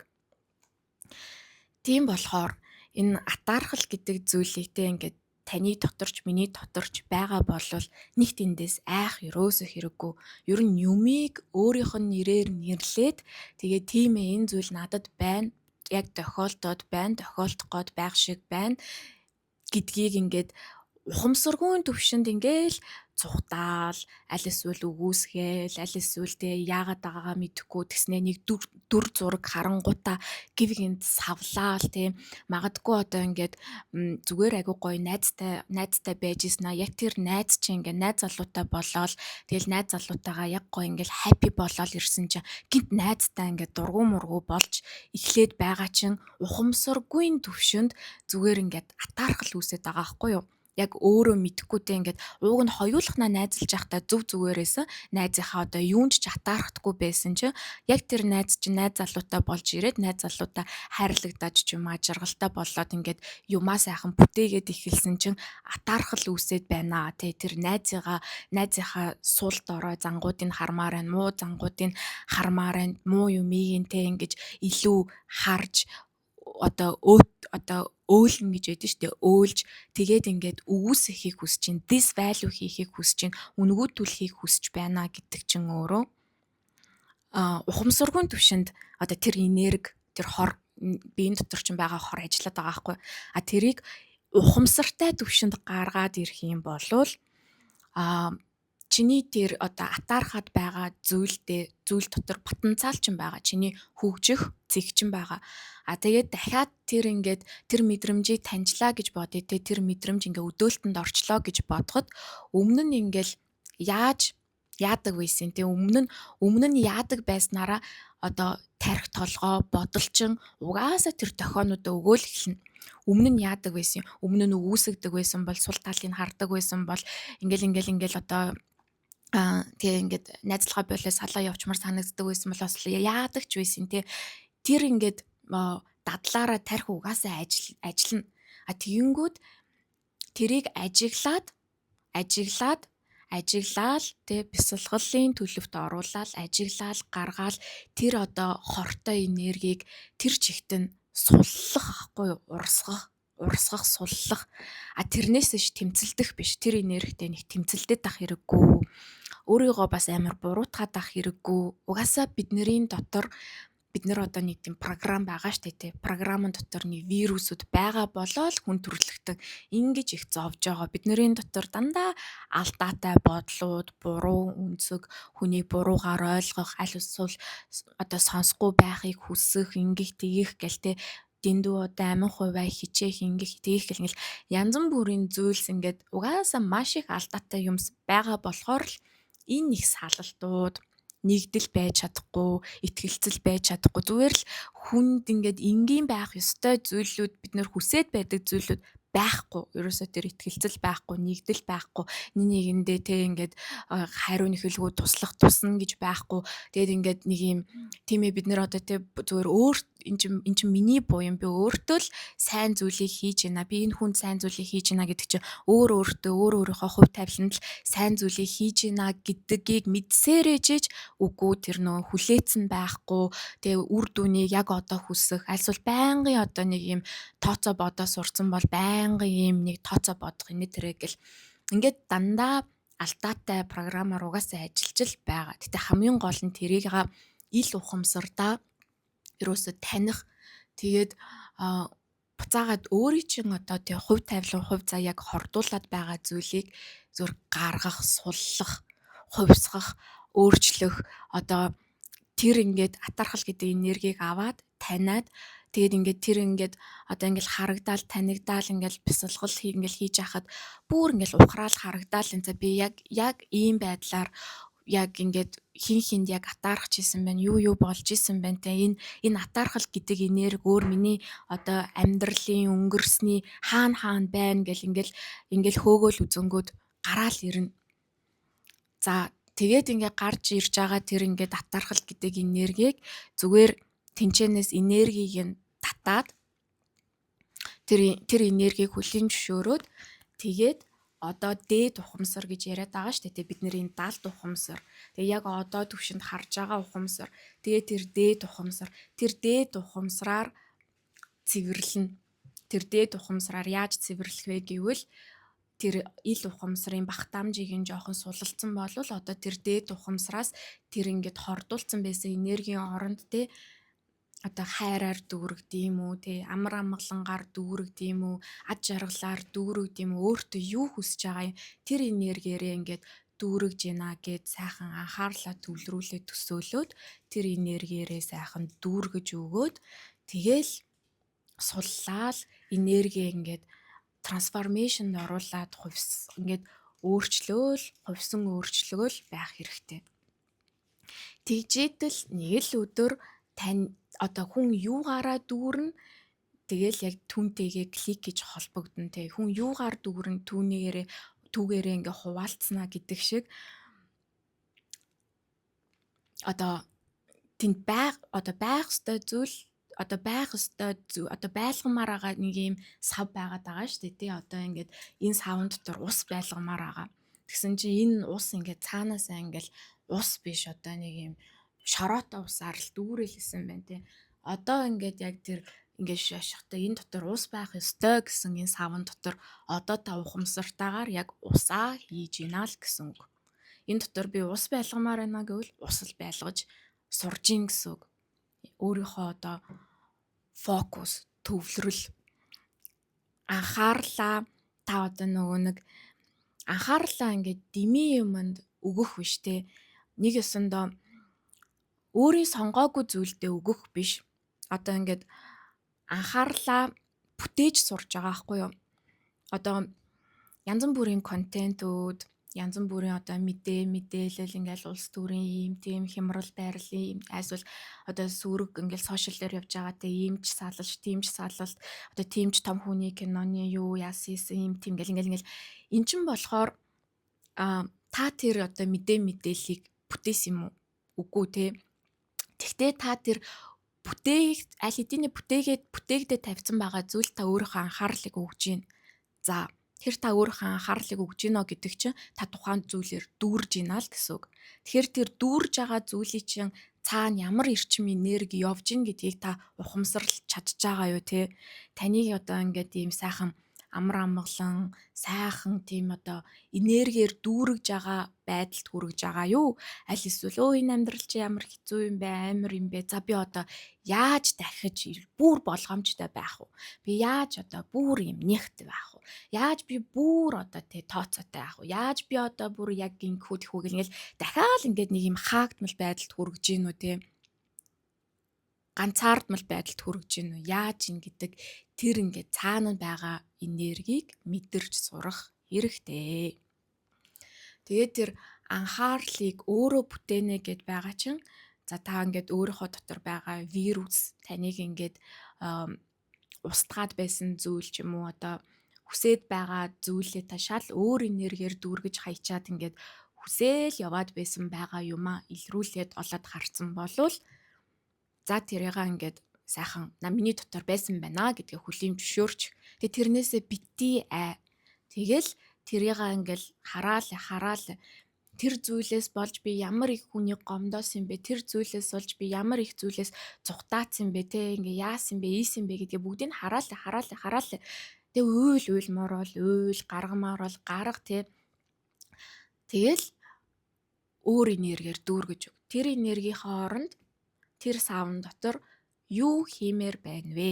Тийм болохоор энэ атаархал гэдэг зүйлийг те ингээд таны доторч, миний доторч байгаа болвол нэг тэндээс айх ерөөсөө хэрэггүй. Ер нь юмыг өөрийнх нь нэрээр нэрлээд, тэгээ тийм ээ, энэ зүйл надад байна, яг тохиолдоод байна, тохиолдох гээд байх шиг байна гэдгийг ингээд Ухамсаргүй төвшөнд ингээл цухтаал, аль эсвэл үгүйсгээл, аль эсвэл тэ яагаад байгаагаа мэдэхгүй тэгснээ нэг дүр зураг харангуутаа гів гинт савлаал тэ. Магадгүй одоо ингээд зүгээр айгу гоё найзтай байж ийсэн аа, яг тэр найз чинь ингээд найз залуутай болоод тэгэл найз залуутайгаа яг гоё ингээд happy болоод ирсэн чинь гинт найзтай ингээд дургу мургу болж эхлээд байгаа чинь ухамсаргүй төвшөнд зүгээр ингээд атаархал үүсээд байгаа байхгүй юу? Яг өөрөө мэдэхгүй те, ингээд ууг нь хоёулахнаа найзалж байхдаа зөв зүгээрээс найзынхаа одоо юунд ч атаархдаггүй байсан чинь яг тэр найз чинь найз залуутай болж ирээд найз залуутай хайрлагдаж ч юм аа, жаргалтай болоод ингээд юмаа сайхан бүтээгээд эхэлсэн чинь атаархал үүсээд байна те. Тэр найзынхаа сул дорой зангуудыг хармаар байна, муу зангуудыг хармаар байна, муу юмыг нь те ингэж илүү харж одоо одоо өөлнө гэж байдаг шүү дээ. Өөлж тэгээд ингээд үгүйсгэхийг хүсэж чинь, disvalue хийхийг хүсэж чинь, үнэгүйдүүлэхийг хүсэж байна гэдэг чинь өөрөө ухамсаргүй төвшөнд одоо тэр энерги, тэр хор, биеийн дотор чинь байгаа хор ажиллаад байгаа байхгүй. А тэрийг ухамсартай төвшөнд гаргаад ирэх юм болвол чиний тэр одоо атаархаад байгаа зүйлдээ, зүйл дотор потенциал чинь байгаа. Чиний хөгжих зэг чинь байгаа. А тэгээд дахиад тэр ингээд тэр мэдрэмжийг таньжлаа гэж бодъё те, тэр мэдрэмж ингээ өдөөлтөнд орчлоо гэж бодоход өмнө нь ингээл яаж яадаг байсан те, өмнө нь яадаг байснараа одоо тархи, толгой, бодолчин угаасаа тэр дохионуудаа өгөөл эхэлнэ. Өмнө нь яадаг байсан, өмнө нь үгүйсгдэг байсан бол, сул талыг хардаг байсан бол ингээл ингээл ингээл одоо тэгээ ингээд найзлахаа болоо салаа явчмаар санагддаг байсан бол бас яадаг ч байсан те. Тэр ингээд дадлаараа тархи угаасаа ажиллана. А тэгэнгүүт тэрийг ажиглаад ажиглаад ажиглаал тэ, бясалгалын төлөвт оруулаад ажиглаал гаргаал тэр одоо хортой энергийг тэр чигт нь суллах ахгүй юу, урсгах, суллах. А тэрнээс ш тэмцэлдэх биш. Тэр энергитэй нэг тэмцэлдээд ах хэрэггүй. Өөрийгөө бас амар буруутгаад ах хэрэггүй. Угаасаа бидний дотор бид нар одоо нэг тийм програм байгаа штэ тий. Програмын дотор нэг вирусүүд байгаа болоод хүн төрөлхтөн ингэж их зовж байгаа. Бидний дотор дандаа алдаатай бодлууд, буруу өнцөг, хүнийг буруугаар ойлгох, аль эсвэл одоо сонсохгүй байхыг хүсэх, ингэх тэгэх гэл те, дэндүү одоо амин хувиа хичээх, ингэх тэгэх гэл ингээл янз бүрийн зүйлс ингээд угаасаа маш их алдаатай юмс байгаа болохоор л энэ их салалтууд, нэгдэл байж чадахгүй, итгэлцэл байж чадахгүй. Зүгээр л хүнд ингээд энгийн байх ёстой зүйлүүд, бид нэр хүсээд байдаг зүйлүүд байхгүй. Ерөөсөө тэр итгэлцэл байхгүй, нэгдэл байхгүй. Нэг нэгэндээ те ингээд хариу нэхэлгүй туслах тусна гэж байхгүй. Тэгээд ингээд нэг юм тийм ээ, бид нэр одоо те зүгээр өөр эн чин миний буян, би өөртөө л сайн зүйлийг хийж байна. Би энэ хүнд сайн зүйлийг хийж байна гэдэг чинь өөр өөртөө, өөр өөрийнхөө хувь тавиланд л сайн зүйлийг хийж байна гэдгийг мэдсээрээ жиж үгүй тэр нөө хүлээцэн байхгүй. Тэгээ үр дүнийг яг одоо хүсэх, альсвал байнгын одоо нэг юм тооцоо бодоо сурцсан бол байнгын юм нэг тооцоо бодох инээ тэрэ гэл ингээд дандаа алдаатай програмаар угаасаа ажиллаж л байгаа. Гэтэ хамгийн гол нь тэрийг ил ухамсардаа ерөөсө таних, тэгээд буцаагаад өөрийн чинь одоо тэг хувь тавилан, хувь заа яг хордуулад байгаа зүйлийг зүр гаргах, суллах, хувьсгах, өөрчлөх, одоо тэр ингээд атаархал гэдэг энергийг аваад таниад тэгээд ингээд тэр ингээд одоо ингээд харагдаал, танигдаал, ингээд бясалгал ингээд хийж хахад бүр ингээд ухраал харагдаал энэ за би яг ийм байдлаар яг ингээд хин хинд яг атаархаж исэн байна, юу юу болж исэн байна те, энэ атаархал гэдэг энерги өөр миний одоо амьдралын өнгөрсний хаана хаана байна гэл ингээл хөөгөөл үзэнгүүд гараал ирнэ. За тэгээд ингээ гарч ирж байгаа тэр ингээд атаархал гэдэг энергийг зүгээр тэнчэнээс энергийг нь татаад тэр энергийг хүлийн зөвшөөрөөд тэгээд одоо дээд ухамсар гэж яриад байгаа шүү дээ. Бид нэр энэ далд ухамсар. Тэгээ яг одоо төвшөнд харж байгаа ухамсар. Тэгээ тэр дээд ухамсар, тэр дээд ухамсараар цэвэрлэнэ. Тэр дээд ухамсараар яаж цэвэрлэх вэ гэвэл тэр ил ухамсарын багтаамжийг нь жоохон сулалцсан болвол одоо тэр дээд ухамсараас тэр ингээд хордуулсан байсан энергийн оронд те Одоо хайраар дүүрэгд юм уу те, амар амгалангаар дүүрэгд юм уу, ад жаргалаар дүүрэгд юм уу, өөртөө юу хүсэж байгаа юм тэр энергиэрээ ингээд дүүргэж гинэ гэд сайхан анхаарлаа төвлөрүүлээ төсөөлөөд тэр энергиэрээ сайхан дүүргэж өгөөд тэгэл суллаал энерги ингээд трансформашнд оруулаад хувьс ингээд өөрчлөөл хувьсан өөрчлөгөөл байх хэрэгтэй. Тэгжээтэл нэг л өдөр тань одоо хүн юугаараа дүүрнэ, тэгэл яг түүнтэйгээ клик гэж холбогдно те. Хүн юугаар дүүрнэ, түүнийгээрээ түүгээрээ ингээ хуваалцсанаа гэдэг шиг одоо тэнд байх одоо байх ёстой зүйл одоо байх ёстой одоо байлгамаар байгаа нэг юм сав байгаад байгаа шүү дээ тий. Одоо ингээд энэ савн дотор ус байлгамаар байгаа. Тэгсэн чинь энэ ус ингээд цаанаасаа ингээд ус биш одоо нэг юм шороотой усаар л дүүрэлсэн байна тий. Одоо ингээд яг тэр ингээд шашихтай энэ дотор ус байх ёстой гэсэн энэ савн дотор одоо та ухамсартаагаар яг усаа хийж гинэ л гэсэн үг. Энэ дотор би ус байлгамаар байна гэвэл ус л байлгаж сурж гин гэсэн үг. Өөрийнхөө одоо фокус, төвлөрөл, анхаарлаа та одоо нөгөө нэг анхаарлаа ингээд дими юмд өгөх биш те. Нэг ёсондоо өөрийн сонгоогүй зүйлдээ өгөх биш. Одоо ингээд анхаарлаа бүтээж сурж байгаа байхгүй юу? Одоо янз бүрийн контентүүд, янз бүрийн одоо мэдээ, мэдээлэл ингээл улс төрийн ийм тийм хямрал байрлалын айсвал одоо сүүрэг ингээл сошиал дээр явж байгаа те ийм ч салалж, тийм ч салалт, одоо тийм ч том хүний киноны юу яасан ийм тийм ингээл ингээл ингээл эн чин болохоор та тэр одоо мэдээ мэдээллийг бүтээсэн юм уу? Үгүй те. Тэгтээ та тэр бүтээх аль хэдийн бүтээгээд бүтээгдээ тавьсан байгаа зүйл та өөрийнхөө анхаарлыг өгж гин. За, тэр та өөрийнхөө анхаарлыг өгж гинэ гэдэг чинь та тухайн зүйлээр дүүрж гинэ л гэсэн үг. Тэгэхээр тэр дүүрж байгаа зүйлийг чинь цаана ямар эрчим энерги явж гин гэдгийг та ухамсарлаж чадж байгаа юу те. Таныг одоо ингээд ийм сайхан амар амгалан, сайхан тийм одоо энергиэр дүүргэж байгаа байдалд хүрэж байгаа юу? Аль эсвэл өө энэ амьдрал чи ямар хэцүү юм бэ, амар юм бэ? За би одоо яаж дахиж бүр болгоомжтой байх вэ? Би яаж одоо бүр юм нэгт байх вэ? Яаж би бүр одоо тэ тооцоотой байх вэ? Яаж би одоо бүр яг ингэхүү тэхүү гэл ингээл дахиад ингээд нэг юм хаагдмал байдалд хүрэж гин үү те? Ганцаардмал байдалд хүрэж гин үү? Яаж ин гэдэг тэр ингээд цаана байгаа энергийг мэдэрч сурах хэрэгтэй. Тэгээд тэр анхаарлыг өөрөө бүтээнэ гэд байгаа чинь за та ингээд өөрийнхөө дотор байгаа вирус таныг ингээд устгаад байсан зүйл ч юм уу одоо хүсээд байгаа зүйлээ та шал өөр энергиэр дүүргэж хайчаад ингээд хүсээл яваад байсан байгаа юмаа илрүүлээд олоод харсан болвол за тэрийг ингээд сайхан на миний дотор байсан байна гэдгээ хүлийн зөвшөөрч тэгээ тэрнээсээ бити ай. Тэгэл тэрийг ингээл хараал хараал тэр зүйлээс болж би ямар их хүний гомдоосон юм бэ, тэр зүйлээс болж би ямар их зүйлээс зүхтаацсан бэ те, ингээ яасан бэ, ийсэн бэ гэдгээ бүгдийг хараал хараал хараал. Тэгээ уйл уйлмаар бол уйл, гаргамаар бол гарга те. Тэгэл өөр энергиэр дүүргэж өг. Тэр энергийнхаа оронд тэр савн дотор юу хиймээр байна вэ?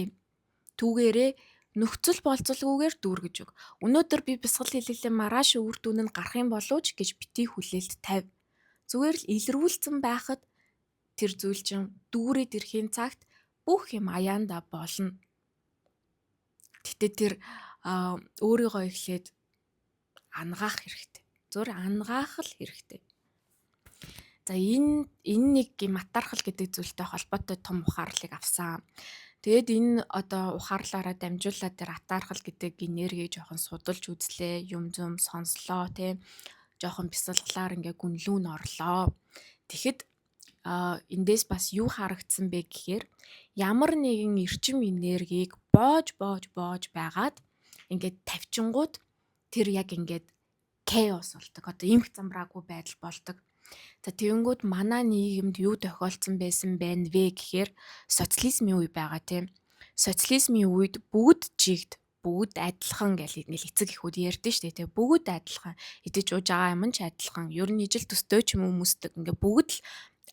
Түүгээрээ нөхцөл болцолгүйгээр дүүргэж өг. Өнөөдөр би бясалгал хийлгэлээ маргааш үр дүн нь гарах юм болов ч гэж бити хүлээлт тавь. Зүгээр л илрүүлсэн байхад тэр зүйл чинь дүүрээд ирэхийн цагт бүх юм аяанда болно. Гэтэ тэр өөрийгөө эхлээд ангаах хэрэгтэй. Зүгээр ангаах л хэрэгтэй. За энэ нэг юм атархал гэдэг зүйлтэй холбоотой том ухаарлыг авсан. Тэгээд энэ одоо ухаарлаараа дамжуулаад тэр атаархал гэдэг энергийг жоохон судалж үзлээ, юм зум сонслоо тий. Жоохон бясалгалаар ингээ гүнлүүн орлоо. Тэгэхэд эндээс бас юу харагдсан бэ гэхээр ямар нэгэн эрчим энергийг боож боож боож байгаад ингээд тавьчингууд тэр яг ингээд chaos болдог. Одоо эмх замраагүй байдал болдог. За тэгэнгүүт манай нийгэмд юу тохиолдсон байсан байна вэ гэхээр социализмын үе байгаа тийм. Социализмын үед бүгд жигд, бүгд адилхан гэл ингээл эцэг эхүүд ярьдэн штэ тий. Бүгд адилхан. Идэж ууж байгаа юм ч адилхан. Ер нь ижил төстэй ч юм уу хүмүүсдэг. Ингээ бүгд л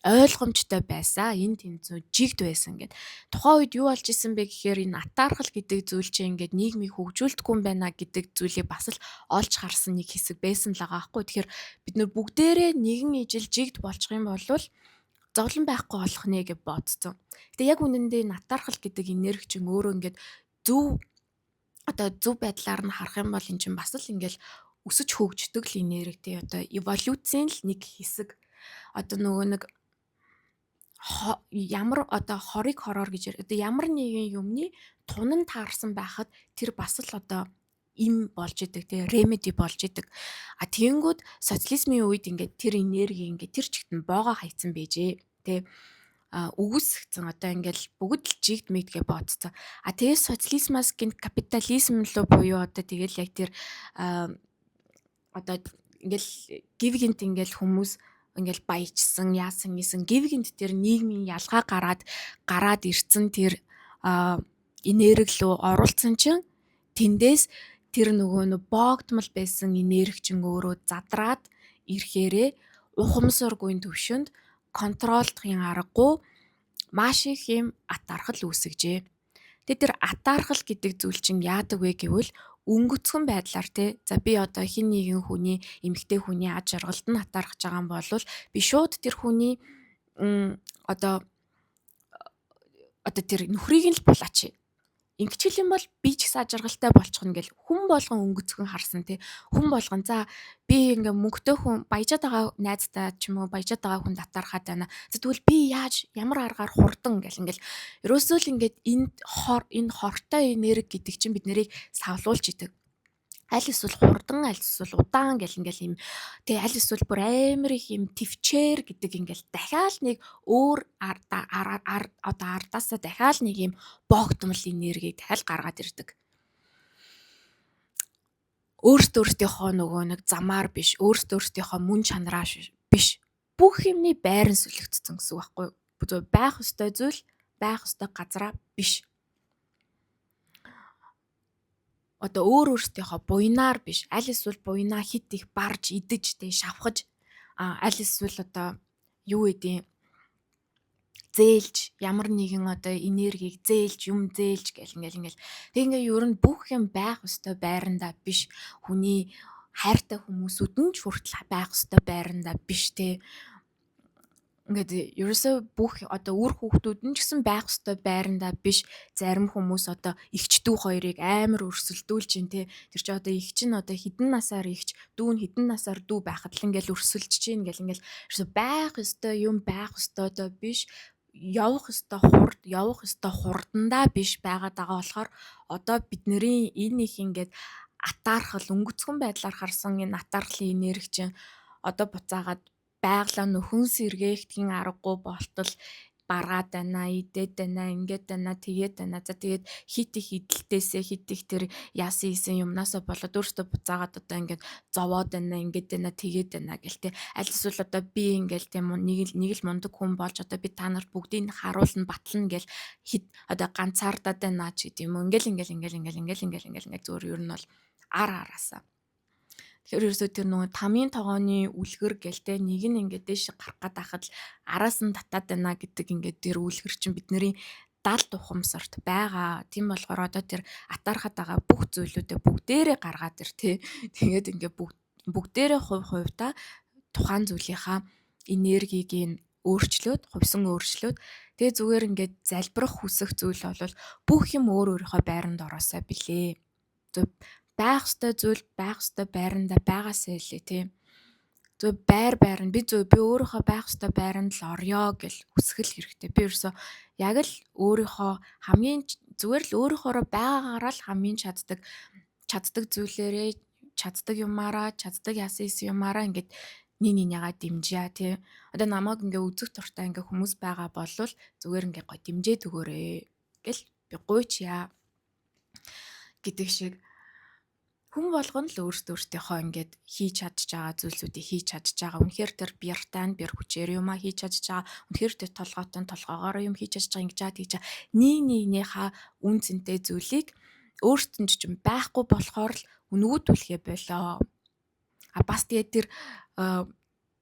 Ойлгомжтой байсан. Энэ тэнцүү жигд байсан гэд. Тухайн үед юу болж исэн бэ гэхээр энэ атаархал гэдэг зүйл чинь ингээд нийгмийг хөгжүүлдэхгүй юм байна гэдэг зүйлийг бас л олж харсан нэг хэсэг байсан л байгаа байхгүй. Тэгэхээр бид нэр бүгдээрээ нэгэн ижил жигд болчих юм бол зовлон байхгүй болох нэ гэж бодсон. Гэтэ яг үнэндээ энэ атаархал гэдэг энерги чинь өөрөө ингээд зөв одоо зөв байдлаар нь харах юм бол эн чинь бас л ингээл өсөж хөгждөг л энерги тий, одоо эволюцийн л нэг хэсэг. Одоо нөгөө нэг ямар одоо хорыг хороор гэж одоо ямар нэгэн юмны тунан таарсан байхад тэр бас л одоо им болж идэг тий, remedy болж идэг. А тэгэнгүүт социализмын үед ингээд тэр энерги ингээд тэр чигт нь боогоо хайцсан байжээ тий, үгүйсгцэн одоо ингээл бүгд л жигд мэдгээ бодцсон. А тэгээ социализмаас гинт капитализм руу буюу одоо тэгэл яг тэр одоо ингээл гів гинт ингээл хүмүүс ингээл баяжсан, яасан гэсэн гів гинт тэр нийгмийн ялгаа гараад ирцэн тэр энерги рүү оруулсан чинь тэндээс тэр нөгөө нөө боогдмол байсан энерги чинь өөрөө задраад ирэхээрээ ухамсаргүй төвшөнд контролдохын аргагүй маш их юм атаархал үүсгэжээ. Тэгээ тэр атаархал гэдэг зүйл чинь яадаг вэ гэвэл өнгөцгөн байдлаар те, за би одоо хин нэгэн хүний, эмэгтэй хүний ад жаргалд нь атаархаж байгаа юм бол би шууд тэр хүний одоо тэр нөхрийг нь л булаач. Ингэчил юм бол би ч гэсэн ад жаргалтай болчихно гэл хүн болгон өнгөцгөн харсан тий. Хүн болгон за би ингээ мөнгөтэй хүн, баяжаад байгаа найзтай ч юм уу баяжаад байгаа хүнд атаархаад байна. За тэгвэл би яаж ямар аргаар хурдан гэл ингээл ерөөсөө л ингээд энэ хортой энерги гэдэг чинь бид нарыг савлуулж идэг. Аль эсвэл хурдан, аль эсвэл удаан гэл ингээл юм тий, аль эсвэл бүр амар их юм төвчээр гэдэг ингээл дахиад нэг өөр одоо ардаасаа дахиад нэг юм боогдмол энергийг дахиад гаргаад ирдэг. Өөртөө өөртөөхөө нөгөө нэг замаар биш, өөртөө өөртөөхөө мөн чанараа биш. Бүх юмны байран сүлэгдсэн гэсэн үг байхгүй юу? Байх ёстой зүйл байх ёстой газараа биш. Одоо өөр өөртөөхөө буйнаар биш, аль эсвэл буйнаа хит их барж идэж тэ шавхаж, аль эсвэл одоо юу гэдэг зээлж, ямар нэгэн одоо энергийг зээлж, юм зээлж гэл ингээл ингээл. Тэг ингээ ер нь бүх юм байх ёстой байрандаа биш. Хүний хайртай хүмүүсүүд нь ч хүртэл байх ёстой байрандаа биш те. Ингээд ерөөсөө бүх одоо үр хүүхдүүд нь ч гэсэн байх ёстой байрандаа биш. Зарим хүмүүс одоо эгч дүү хоёрыг амар өрсөлдүүлж ин те. Тэр чи одоо эгч нь одоо хэдэн насаар эгч, дүү нь хэдэн насаар дүү байхад л ингээл өрсөлдөж чинь ингээл ингээл ерөөсөө байх ёстой юм байх ёстойдоо биш. Явах ёстой хурд, явах ёстой хурдандаа биш байгаад байгаа болохоор одоо бидний энэ их ингээд атаархал өнгөцгөн байдлаар харсан энэ атаархлын энерги чинь одоо буцаагаад байглаа нөхөн сэргээхдгийн аргагүй болтол баргаад байна, идээд байна, ингээд байна, тэгээд байна. За тэгээд хит их идэлтээсээ хит их тэр яасан хийсэн юмнасаа болоод өөртөө буцаагаад одоо ингээд зовоод байна, ингээд байна, тэгээд байна гэл те. Аль эсвэл одоо би ингээл тийм нэг л мундаг хүн болж одоо би та нарт бүгдийг харуулна, батлна гэл хит одоо ганцаардаад байна ч гэдэм юм. Ингээл ингээл ингээл ингээл ингээл ингээл ингээл ингээл зүгээр ер нь бол ар араасаа. Тэгэхээр ерөөсөө тэр нөгөө тамийн тогооны үлгэр гэл те, нэг нь ингээд дээш гарах гээд байхад л араас нь татаад байна гэдэг ингээд тэр үлгэр чинь бидний далд ухамсарт байгаа. Тийм болохоор одоо тэр атаархаад байгаа бүх зүйлүүдээ бүгдээрээ гаргаад ир те. Тэгээд ингээд бүгдээрээ хувь хувьдаа тухайн зүйлийнхаа энергийг нь өөрчлөөд, хувьсан өөрчлөөд тэгээ зүгээр ингээд залбирах хүсэх зүйл бол бүх юм өөр өөрийнхөө байранд ороосой билээ. Зөв байх ёстой зүйл байх ёстой байрандаа байгаасаа илээ тий. Зөв байр байрна, би зөв би өөрийнхөө байх ёстой байранд л орё гэл хүсгэл хэрэгтэй. Би ерөөсөө яг л өөрийнхөө хамгийн зүгээр л өөрийнхоороо байгаагаараа л хамгийн чаддаг зүйлээрээ, чаддаг юмараа, чаддаг яасан исэн юмараа ингээд нэг нэгнийгаа дэмжээ тий. Одоо намайг ингээ үзэх дуртай ингээ хүмүүс байгаа болвол зүгээр ингээ гой дэмжээд өгөөрэй гэл би гуйчъя гэдэг шиг. Хүн болгоно л өөртөө өөртөөхөө ингээд хийж чадж байгаа зүйлсүүдийг хийж чадж байгаа. Үнэхээр тэр бяртай нь бэр хүчээр юмаа хийж чадж байгаа. Үнэхээр тэр толгойтой нь толгоогоороо юм хийж чадж байгаа. Ингэж чад хийж нэг нэгнийхээ үн цэнтэй зүйлийг өөрт нь ч юм байхгүй болохоор л үнгүүдүүлэхээ болоо. А бас тэгээд тэр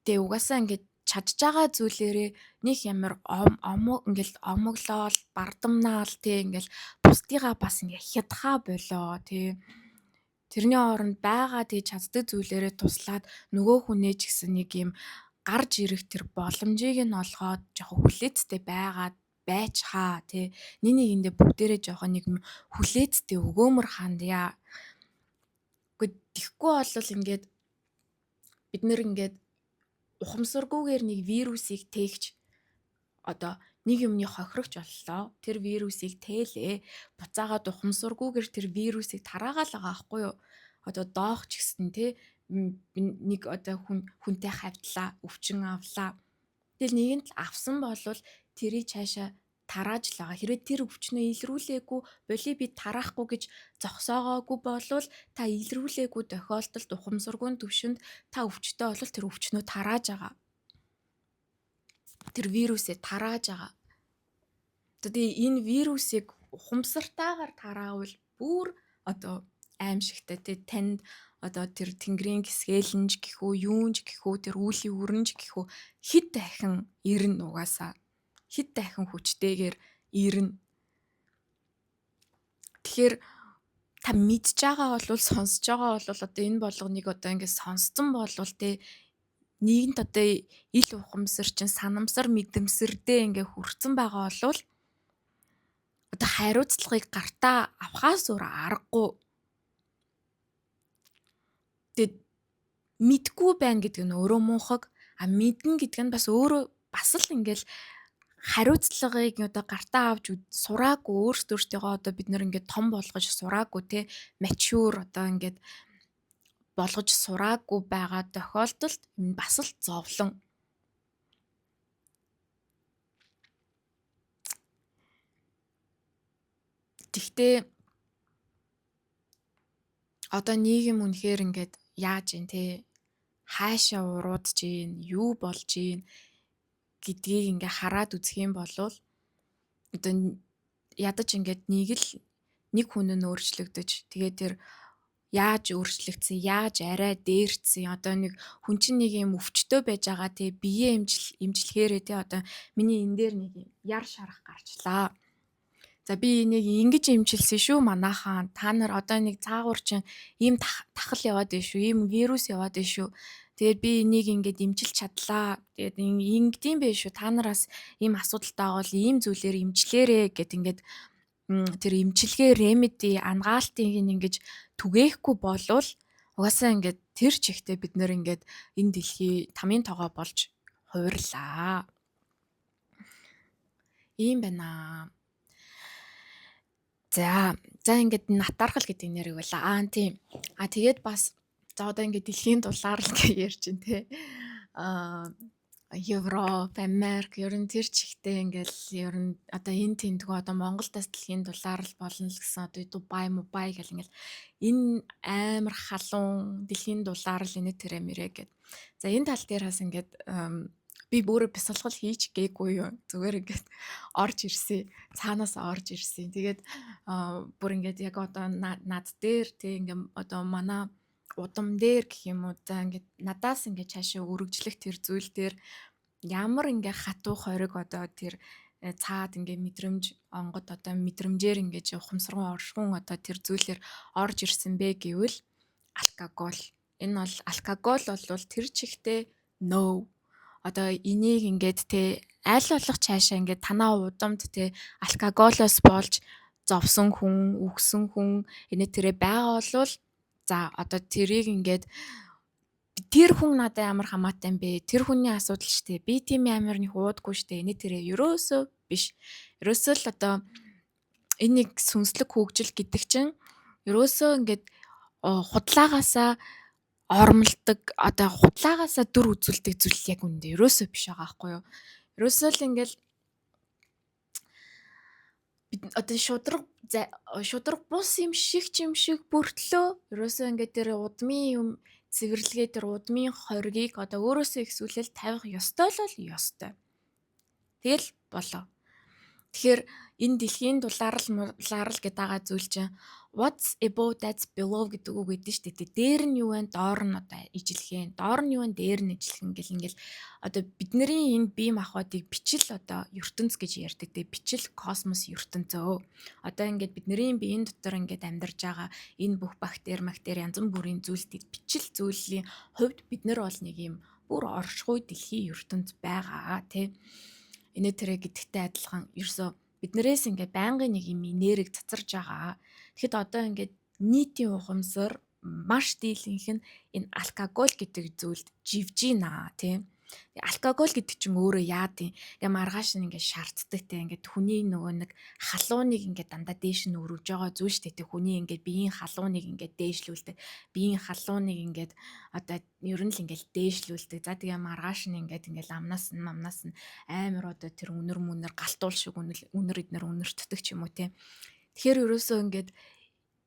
тэгээ угаасаа ингээд Чадж байгаа зүйлээрээ нэг ямар омог ингээл омоглоол, бардамнаал тий ингээл бусдыгаа бас ингээ хядхаа болоо тий. Тэрний оронд байгаа тий чаддаг зүйлээрээ туслаад нөгөө хүнээ ч гэсэн нэг юм гарч ирэх тэр боломжийг нь олгоод жоохон хүлээцтэй байгаад байчхаа тий. Нэг нэгэндээ бүгдээрээ жоохон нэг хүлээцтэй өгөөмөр хандъя. Үгүй тэгэхгүй бол ингээд бид нэр ингээд ухамсаргүйгээр нэг вирусыг тээгч одоо нэг юмны хохирогч боллоо. Тэр вирусыг тээлээ. Буцаагаад ухамсаргүйгээр тэр вирусыг тараагаал байгаа байхгүй юу? Одоо доох ч гэсэн тий нэг одоо хүнтэй хавдлаа, өвчин авлаа. Тэгэл нэгэнт л авсан болвол тэрийг цаашаа тарааж л байгаа. Хэрвээ тэр өвчнөө илрүүлээгүй, боли би тараахгүй гэж зогсоогоогүй болвол та илрүүлээгүй тохиолдолд ухамсаргүй төвшөнд та өвчтөй бол тэр өвчнөө тарааж байгаа. Тэр вирусээ тарааж байгаа. Тэгээ энэ вирусыг ухамсартайгаар тараавал бүр одоо аимшигтай тий танд одоо тэр тэнгэрийн гисгээлэнж гэхүү юунж гэхүү тэр үүлийн өрнж гэхүү хэд дахин ирнэ угаасаа хэд дахин хүчтэйгээр ирнэ. Тэгэхээр та мэдж байгаа бол сонсож байгаа бол одоо энэ болгоныг одоо ингээд сонсцсон болвол те нийгэмд одоо ил ухамсар чинь санамсар мэдэмсэрдээ ингээ хүрцэн байгаа болвол одоо хариуцлагыг гартаа авахаас өөр аргагүй. Тэгээд мэдгүй байна гэдэг нь өөрөө муухаг, а мэднэ гэдэг нь бас өөрөө бас л ингээл хариуцлагыг одоо гартаа авч сураагүй өөрсдөө өөртөөгөө одоо бид нэр ингээд том болгож сураагүй те mature одоо ингээд болгож сураагүй байгаа тохиолдолд энэ бас л зовлон. Тэгтээ одоо нийгэм үнэхээр ингээд яаж ийн те хаашаа уруудж ийн юу болж ийн гэдгийг ингээ хараад үзэх юм бол одоо ядаж ингээд нэг л нэг хүн нь өөрчлөгдөж тэгээ тэр яаж өөрчлөгдсөн, яаж арай дээрдсэн одоо нэг хүн чинь нэг юм өвчтөй байж байгаа тий бие эмчлэхээрээ тий одоо миний энэ дээр нэг юм яр шарах гарчлаа. За би энийг ингэж эмчилсэн шүү манайхаа. Та нар одоо нэг цаагуур чинь ийм тахал яваад байна шүү, ийм вирус яваад байна шүү. Тэгээд би энийг ингээд эмчилж чадлаа. Тэгээд ингэдэм байх шүү. Та нараас ийм асуудалтай бол ийм зүйлээр эмчлээрэ гэд ингээд тэр эмчилгээ remedy ангаалтыг ингэж түгээхгүй болвол угаасаа ингээд тэр чигтээ бид нэр ингээд энэ дэлхий тамийн тоогоо болж хувирлаа. Ийм байна. За ингээд натархал гэдэг нэрийг байла. Аа тийм. А тэгээд бас за одоо ингээд дэлхийн дулаар л гэж ярьж байна те. Аа Европ, Америк ер нь тэр чигтээ ингээл ер нь одоо энэ тэмдгүү одоо Монголдас дэлхийн дулаар л болно л гэсэн одоо Дубай, Мубай гэл ингээл энэ амар халуун дэлхийн дулаар л энэ тэрэ мэрэ гэд. За энэ тал дээр бас ингээд би өөрөө бясалгал хийж гээгүй юу. Зүгээр ингээд орж ирсэн. Цаанаас орж ирсэн. Тэгээд бүр ингээд яг одоо над дээр тий ингээд одоо манай удам дээр гэх юм уу. За ингээд надаас ингээд цаашаа өргөжлөх тэр зүйл дээр ямар ингээ хатуу хориг одоо тэр цаад ингээ мэдрэмж онгод одоо мэдрэмжээр ингээд ухамсарган оршихуун одоо тэр зүйлээр орж ирсэн бэ гэвэл алкоголь. Энэ бол алкоголь бол тэр чигтээ no. Одоо энийг ингээд те аль болох цаашаа ингээд танаа удамд те алкоголоос болж зовсон хүн, үхсэн хүн энэ тэрэ байгаа болвол за одоо тэрийг ингээд тэр хүн надад ямар хамаатай юм бэ? Тэр хүний асуудал шүү дээ. Би тийм амар нэг уудаггүй шүү дээ. Энэ тэрэ ерөөсөө биш. Ерөөсөө л одоо энэ нэг сүнслэг хөгжил гэдэг чинь ерөөсөө ингээд худлаагаасаа ормолдог одоо худлаагаасаа дүр үзүүлдэг зүйл яг үндэ ерөөсөө биш байгаа байхгүй юу? Ерөөсөө л ингээл бид одоо шудраг бус юм шиг ч юм шиг бүртлөө ерөөсөө ингээд тэр удмын юм цэвэрлэгээ тэр удмын хоргийг одоо өөрөөсөө ихсүүлэл тавих ёстой л бол ёстой. Тэгэл болоо. Тэгэхээр Энэ дэлхийн дулаарл мулаарл гэдэг байгаа зүйл чинь what's above that's below гэдэг үг өгдөн шүү дээ. Дээр нь юу вэ? Доор нь одоо ижилхэн. Доор нь юу вэ? Дээр нь ижилхэн гэл ингээл одоо бидний энэ бие махбодыг бичил одоо ертөнц гэж ярьдаг. Тэгээ бичил космос ертөнцөө. Одоо ингээд бидний биеийн дотор ингээд амьдарч байгаа энэ бүх бактери, бактери янз бүрийн зүйлсийг бичил зүйлийн хувьд бид нар бол нэг юм бүр оршихуй дэлхийн ертөнц байгаа тий. Инээ тэрэ гэдэгтэй адилхан ерөөсөө биднээс ингээд байнгын нэг юм энерги цацарж байгаа. Тэгэхэд одоо ингээд нийтийн ухамсар маш дийлэнх нь энэ алкоголь гэдэг зүйлд живжинаа тий. Алкоголь гэдэг чинь өөрөө яад юм. Ингээ маргааш нь ингээ шаарддаг те, ингээ хүний нөгөө нэг халууныг ингээ дандаа дээш нь өргөж байгаа зүйл шүү дээ. Хүний ингээ биеийн халууныг ингээ дээшлүүлдэг. Биеийн халууныг ингээд одоо ер нь л ингээл дээшлүүлдэг. За, тэгээ маргааш нь ингээд ингээл амнаас нь амнаас нь амар одоо тэр үнэр мүнэр галтуул шиг үнэр эднэр үнэртдэг ч юм уу те. Тэгэхээр ерөөсөө ингээд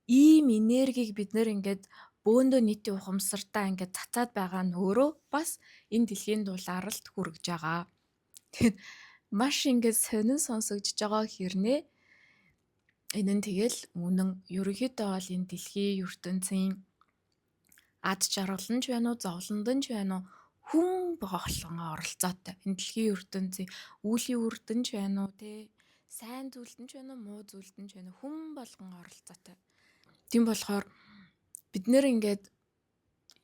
ийм энергийг бид нэр ингээд бөөндөө нийтийн ухамсартаа ингээд цацаад байгаа нь өөрөө бас энэ дэлхийн дулааралд хүргэж байгаа. Тэгэхээр маш ингээд сонин сонсогдож байгаа хэрнээ энэ нь тэгэл үнэн. Ерөнхийдөө бол энэ дэлхийн ертөнцийн ад жаргал нь ч байна уу, зовлонд нь ч байна уу, хүн болгон оролцоотой. Энэ дэлхийн ертөнцийн үүлийн үрдэн ч байна уу, те, сайн зүйлд нь ч байна уу, муу зүйлд нь ч байна уу, хүн болгон оролцоотой. Тийм болохоор бид нэр ингээд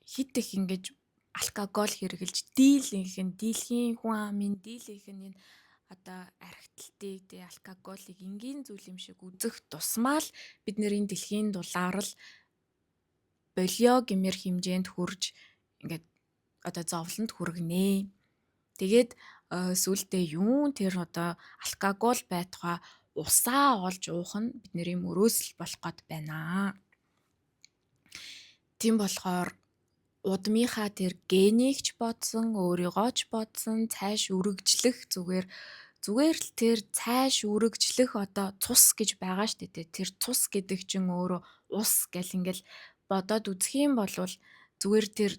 хит их ингэж алкоголь хэрэглэж дийлэнх нь дийлхийн хүн амын дийлэнх нь энэ одоо архиталтыг тий алкоголыг энгийн зүйл юм шиг үзэх тусмаа л бид нэр энэ дэлхийн дулаарл болио гэмээр хэмжээнд хүрж ингээд одоо зовлонд хүргэнэ. Тэгээд сүулдэ юун тэр одоо алкоголь байтугай усаа олж уух нь бидний мөрөөсөл болох гээд байна. Тийм болохоор удмынхаа тэр генийг ч бодсон, өөрийгөө ч бодсон, цааш үргэлжлэх зүгээр зүгээр л тэр цааш үргэлжлэх одоо цус гэж байгаа шүү дээ. Тэр цус гэдэг чинь өөрөө ус гэл ингээл бодоод үзэх юм бол зүгээр тэр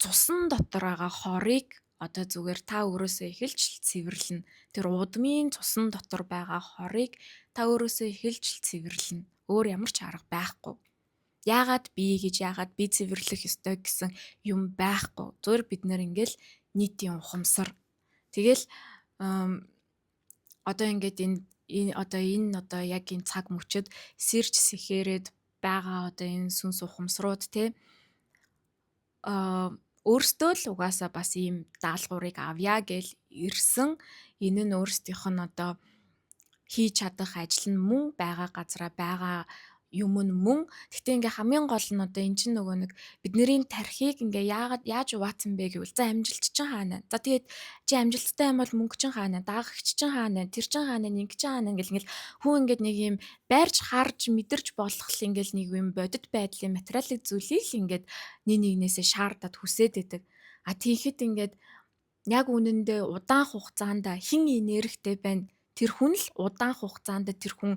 цусан дотор байгаа хорыг одоо зүгээр та өөрөөсөө эхэлж л цэвэрлэнэ. Тэр удмын цусан дотор байгаа хорыг та өөрөөсөө эхэлж л цэвэрлэнэ. Өөр ямар ч арга байхгүй. Яагаад би гэж, яагаад би цэвэрлэх ёстой гэсэн юм байхгүй. Зүгээр бид нэр ингээл нийтийн ухамсар. Тэгэл одоо ингээд энэ одоо энэ одоо яг энэ цаг мөчид сэрж сэхээрэд байгаа одоо энэ сүнс ухамсрууд те өөрсдөө л угаасаа бас ийм даалгаврыг авъя гэл ирсэн. Энэ нь өөрсдийнх нь одоо хийж чадах ажил нь мөн байгаа газараа байгаа юм нь мөн. Гэхдээ ингээ хамгийн гол нь одоо эн чинь нөгөө нэг бидний тархийг ингээ яагаад яаж угаацсан бэ гэвэл за амжилт чинь хаана. За, тэгээд чи амжилттай юм бол мөнгө чинь хаана, даагагч чинь хаана, тэр чинь хаана, ингэ чинь хаана гэл ингээл хүн ингээд нэг юм байрж харж мэдэрч болох л ингээл нэг юм бодит байдлын материалын зүйлийг л ингээд нэг нэгнээсээ шаардаад хүсээд байдаг. А тийхэд ингээд яг үнэндээ удаан хугацаанд хэн энергитэй байна, тэр хүн л удаан хугацаанд тэр хүн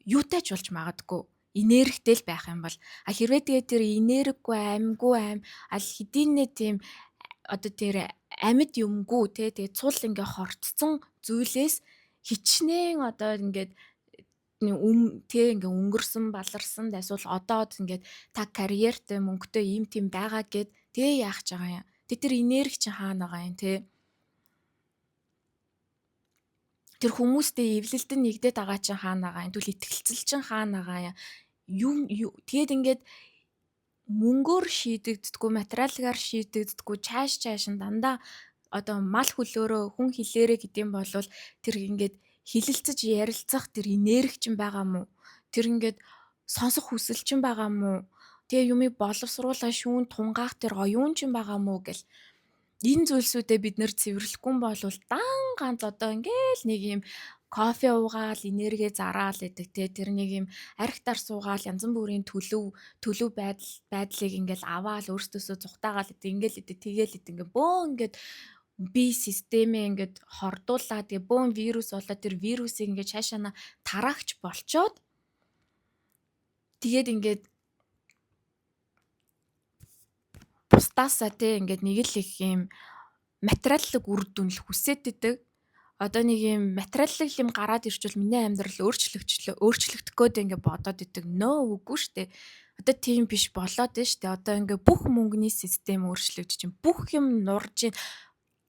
юутай ч болж магадгүй энергитэй л байх юм бол. А хэрвээ тэгээ тэр энергигүй, амьгүй, аль хэдийнэ тийм одоо тэр амьд юмгүй те, тэгээ цул ингээ хорцсон зүйлээс хичнээн одоо ингээд тэ ингээ өнгөрсөн баларсан эсвэл одоо ингээд та карьертэй, мөнгөтэй, ийм тийм байгаа гэд тэгээ яах ч байгаа юм. Тэг тэр энерги чинь хаана байгаа юм те? Тэр хүмүүстэй эвлэлдэн нэгдээд байгаа чинь хаана байгаа юм? Тэгвэл итгэлцэл чинь хаана байгаа юм? Юм тэгээд ингээд мөнгөөр шийдэгддэггүй, материалгаар шийдэгддэггүй, чааш чааш нь дандаа одоо мал хөлөөрөө хүн хилээрээ гэдэм бол тэр ингээд хилэлцэж ярилцах тэр энерги чинь байгаа мó? Тэр ингээд сонсох хүсэл чинь байгаа мó? Тэгээ юмыг боловсруулаа шүүн тунгаах тэр оюун чинь байгаа мó гэл энэ зүйлсүүдээ бид нэр цэвэрлэхгүй бол дан ганц одоо ингээл нэг юм кофе уугаал энерги зараал гэдэг те, тэр нэг юм архитар суугаал янз бүрийн төлөв төлөв байдал байдлыг ингээл аваал өөртөөсөө зүхтаагаал гэдэг ингээл гэдэг тэгээл гэдэг ингээ бөөн ингээд би системээ ингээд хордуулаад, тэгээ бөөн вирус болоод, тэр вирусыг ингээд цаашаа тараагч болчоод, тэгээд ингээд бусдаасаа те ингээд нэг л их юм материаллык үр дүн л хүсээд идэг. Одоо нэг юм материаллык юм гараад ирчвэл миний амьдрал өөрчлөгдөх гээд ингээ бодоод идэг. No, үгүй штэ. Одоо тийм биш болоод байна штэ. Одоо ингээ бүх мөнгөний систем өөрчлөгдөж чинь, бүх юм нурж,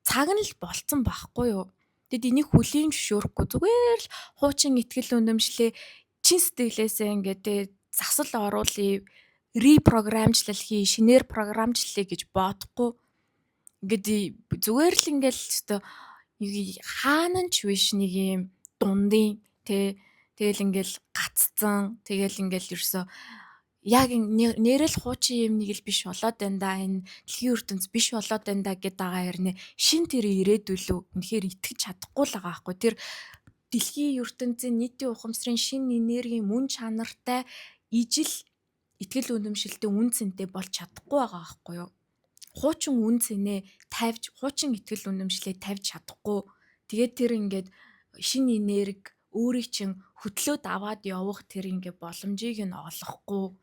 цаг нь л болцсон байхгүй юу? Тэгэд энийг хүлийн зөвшөөрөхгүй, зүгээр л хуучин итгэл үнэмшлээ чин сэтгэлээсээ ингээ те засал оруулъя, репрограмчлал хий, шинээр програмчлалъя гэж бодохгүй. Ингээд зүгээр л ингээл өстой хаана ч биш нэг юм дундын те, тэгэл ингээл гаццсан, тэгэл ингээл ерөөсөө яг нэрэл хуучин юм нэг л биш болоод байна да, энэ дэлхийн ертөнц биш болоод байна да гэдээ байгаа хэрнээ шин тэр ирээдүлөө үнэхээр итгэж чадахгүй л байгаа байхгүй. Тэр дэлхийн ертөнцийн нийтийн ухамсарын шин энергийн мөн чанартай ижил итгэл үнэмшилтэй үн цэнтэй болж чадахгүй байгаа байхгүй юу? Хуучин үн цэнээ тавьж, хуучин итгэл үнэмшлээ тавьж чадахгүй. Тэгээд тэр ингээд шин энерги өөрийг чинь хөтлөөд аваад явах тэр ингээ боломжийг нь олохгүй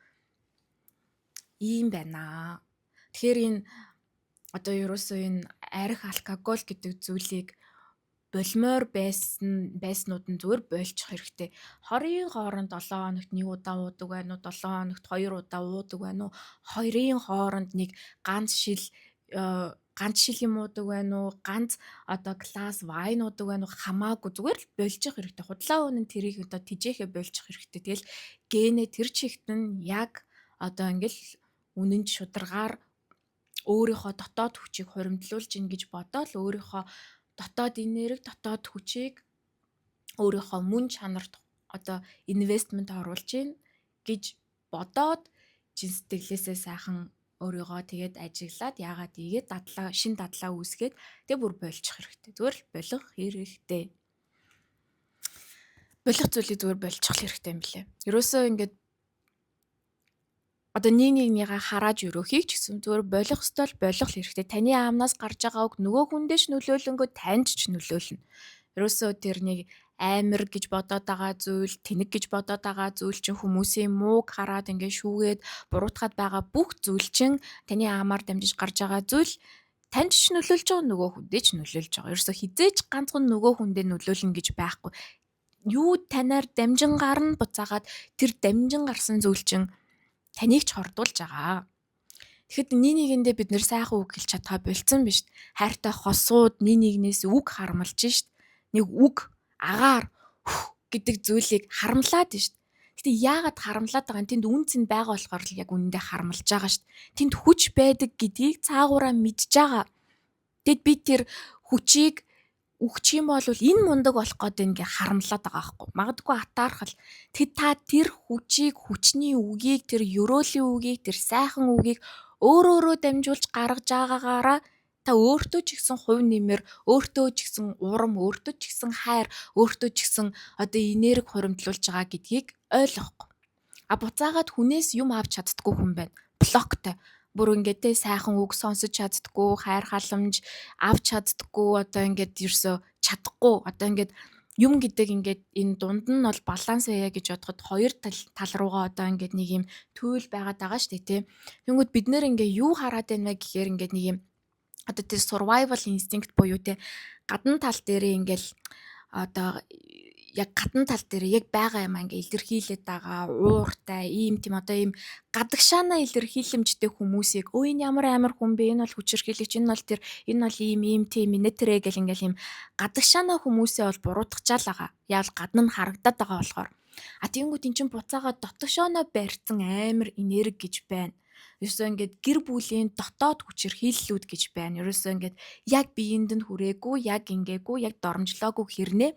ийм байна. Тэгэхээр энэ одоо ерөөсөө энэ арх, алкоголь гэдэг зүйлийг болмоор байснууд нь зүгээр болчих хэрэгтэй. 20-ын хооронд 7 хоногт нэг удаа уудаг байна уу? 7 хоногт 2 удаа уудаг байна уу? 2-ын хооронд нэг ганц шил юм уудаг байна уу? Ганц одоо glass wine уудаг байна уу? Хамаагүй, зүгээр л болчих хэрэгтэй. Худлаа үнэн тэрийг одоо тижээхэ болчих хэрэгтэй. Тэгэл гэнэ тэр чигт нь яг одоо ингээл үнэн шударгаар өөрийнхөө дотоод хүчийг хуримтлуулж ийн гэж бодоол, өөрийнхөө дотоод энерги, дотоод хүчийг өөрийнхөө мөн чанарт одоо investment оруулж ийн гэж бодоод, чин сэтгэлээсээ сайхан өөрийгөө тэгээд ажиглаад, яагаад ийгээд дадлаа, шин дадлаа үүсгээд, тэг бүр болчих хэрэгтэй. Зүгээр л болох хэрэгтэй. Болох зүйлийг зүгээр болчих хэрэгтэй юм билээ. Ерөөсөө ингээд одоо нэг нэгнийгээ харааж өрөөхийг ч гэсэн зүгээр болох ёстой л болох хэрэгтэй. Таны амнаас гарч байгаа үг нөгөө хүндээ ч нөлөөлөнгөө, танд ч нөлөөлнө. Ерөөсөө тэр нэг амар гэж бодоод байгаа зүйл, тэнэг гэж бодоод байгаа зүйл чинь, хүмүүсийн мууг хараад ингээд шүүгээд буруутгаад байгаа бүх зүйл чинь, таны амаар дамжиж гарч байгаа зүйл танд ч нөлөөлж байгаа, нөгөө хүндээ ч нөлөөлж байгаа. Ерөөсөө хизээж ганцхан нөгөө хүндээ нөлөөлнө гэж байхгүй. Юу танаар дамжин гарна, буцаагаад тэр дамжин гарсан зүйл чинь таныг ч хордуулж байгаа. Тэгэхэд нэг нэгэндээ бид нэр сайхан үг хэлж чадхаа болцсон биш. Хайртай хосууд нэг нэгнээс үг харамлж шít. Нэг үг, агаар гэдэг зүйлийг харамлаад шít. Гэтэ яагаад харамлаад байгаа юм? Тэнд үн цэн байгаа болохоор л яг үнэндээ харамлж байгаа шít. Тэнд хүч байдаг гэдгийг цаагаараа мэдж байгаа. Тэгэд би тэр хүчийг өгчих юм бол энэ мундаг болох гээд ингээ харамлаад байгаа байхгүй. Магадгүй атаархал. Тэгэд та тэр хүчийг, хүчний үгийг, тэр ерөөлийн үгийг, тэр сайхан үгийг өөр өөрөө дамжуулж гаргаж байгаагаараа та өөртөө ч гэсэн хувь нэмэр, өөртөө ч гэсэн урам, өөртөө ч гэсэн хайр, өөртөө ч гэсэн одоо энерги хуримтлуулж байгаа гэдгийг ойлгохгүй. А буцаагаад хүнээс юм авч чаддаггүй хүн байна. Block тай. Бүр ингээд те сайхан үг сонсож чаддаггүй, хайр халамж авч чаддаггүй, одоо ингээд ерөөсөө чадахгүй. Одоо ингээд юм гэдэг ингээд энэ дунд нь бол баланс байя гэж бодоход хоёр тал руугаа одоо ингээд нэг юм туйл байгаад байгаа шүү дээ, тий. Тэнгүүд бид нэр ингээ юу хараад байна вэ гэхээр ингээд нэг юм одоо тэр survival instinct буюу те гадна тал дээрээ ингээл одоо яг гадна тал дээр яг байгаа юм ингээ илэрхийлээд байгаа ууртай ийм тийм одоо ийм гадагшаанаа илэрхийлэмжтэй хүмүүсийг "Өө, энэ ямар амар хүн бэ, энэ бол хүчирхийлэгч, энэ бол тэр, энэ бол ийм ийм тийм инээтрээ" гэл ингээл ийм гадагшаанаа хүмүүсээ бол буруутгачаал байгаа. Яавал гадна нь харагдаад байгаа болохоор. А тэгэнгүүт эн чинь буцаага дотгошооноо барьцсан амар энерги гэж байна. Ерөөсөө ингээд гэр бүлийн дотоод хүчирхийллүүд гэж байна. Ерөөсөө ингээд яг биеинд нь хүрээгүй, яг ингээгүй, яг доромжлоогүй хэрнээ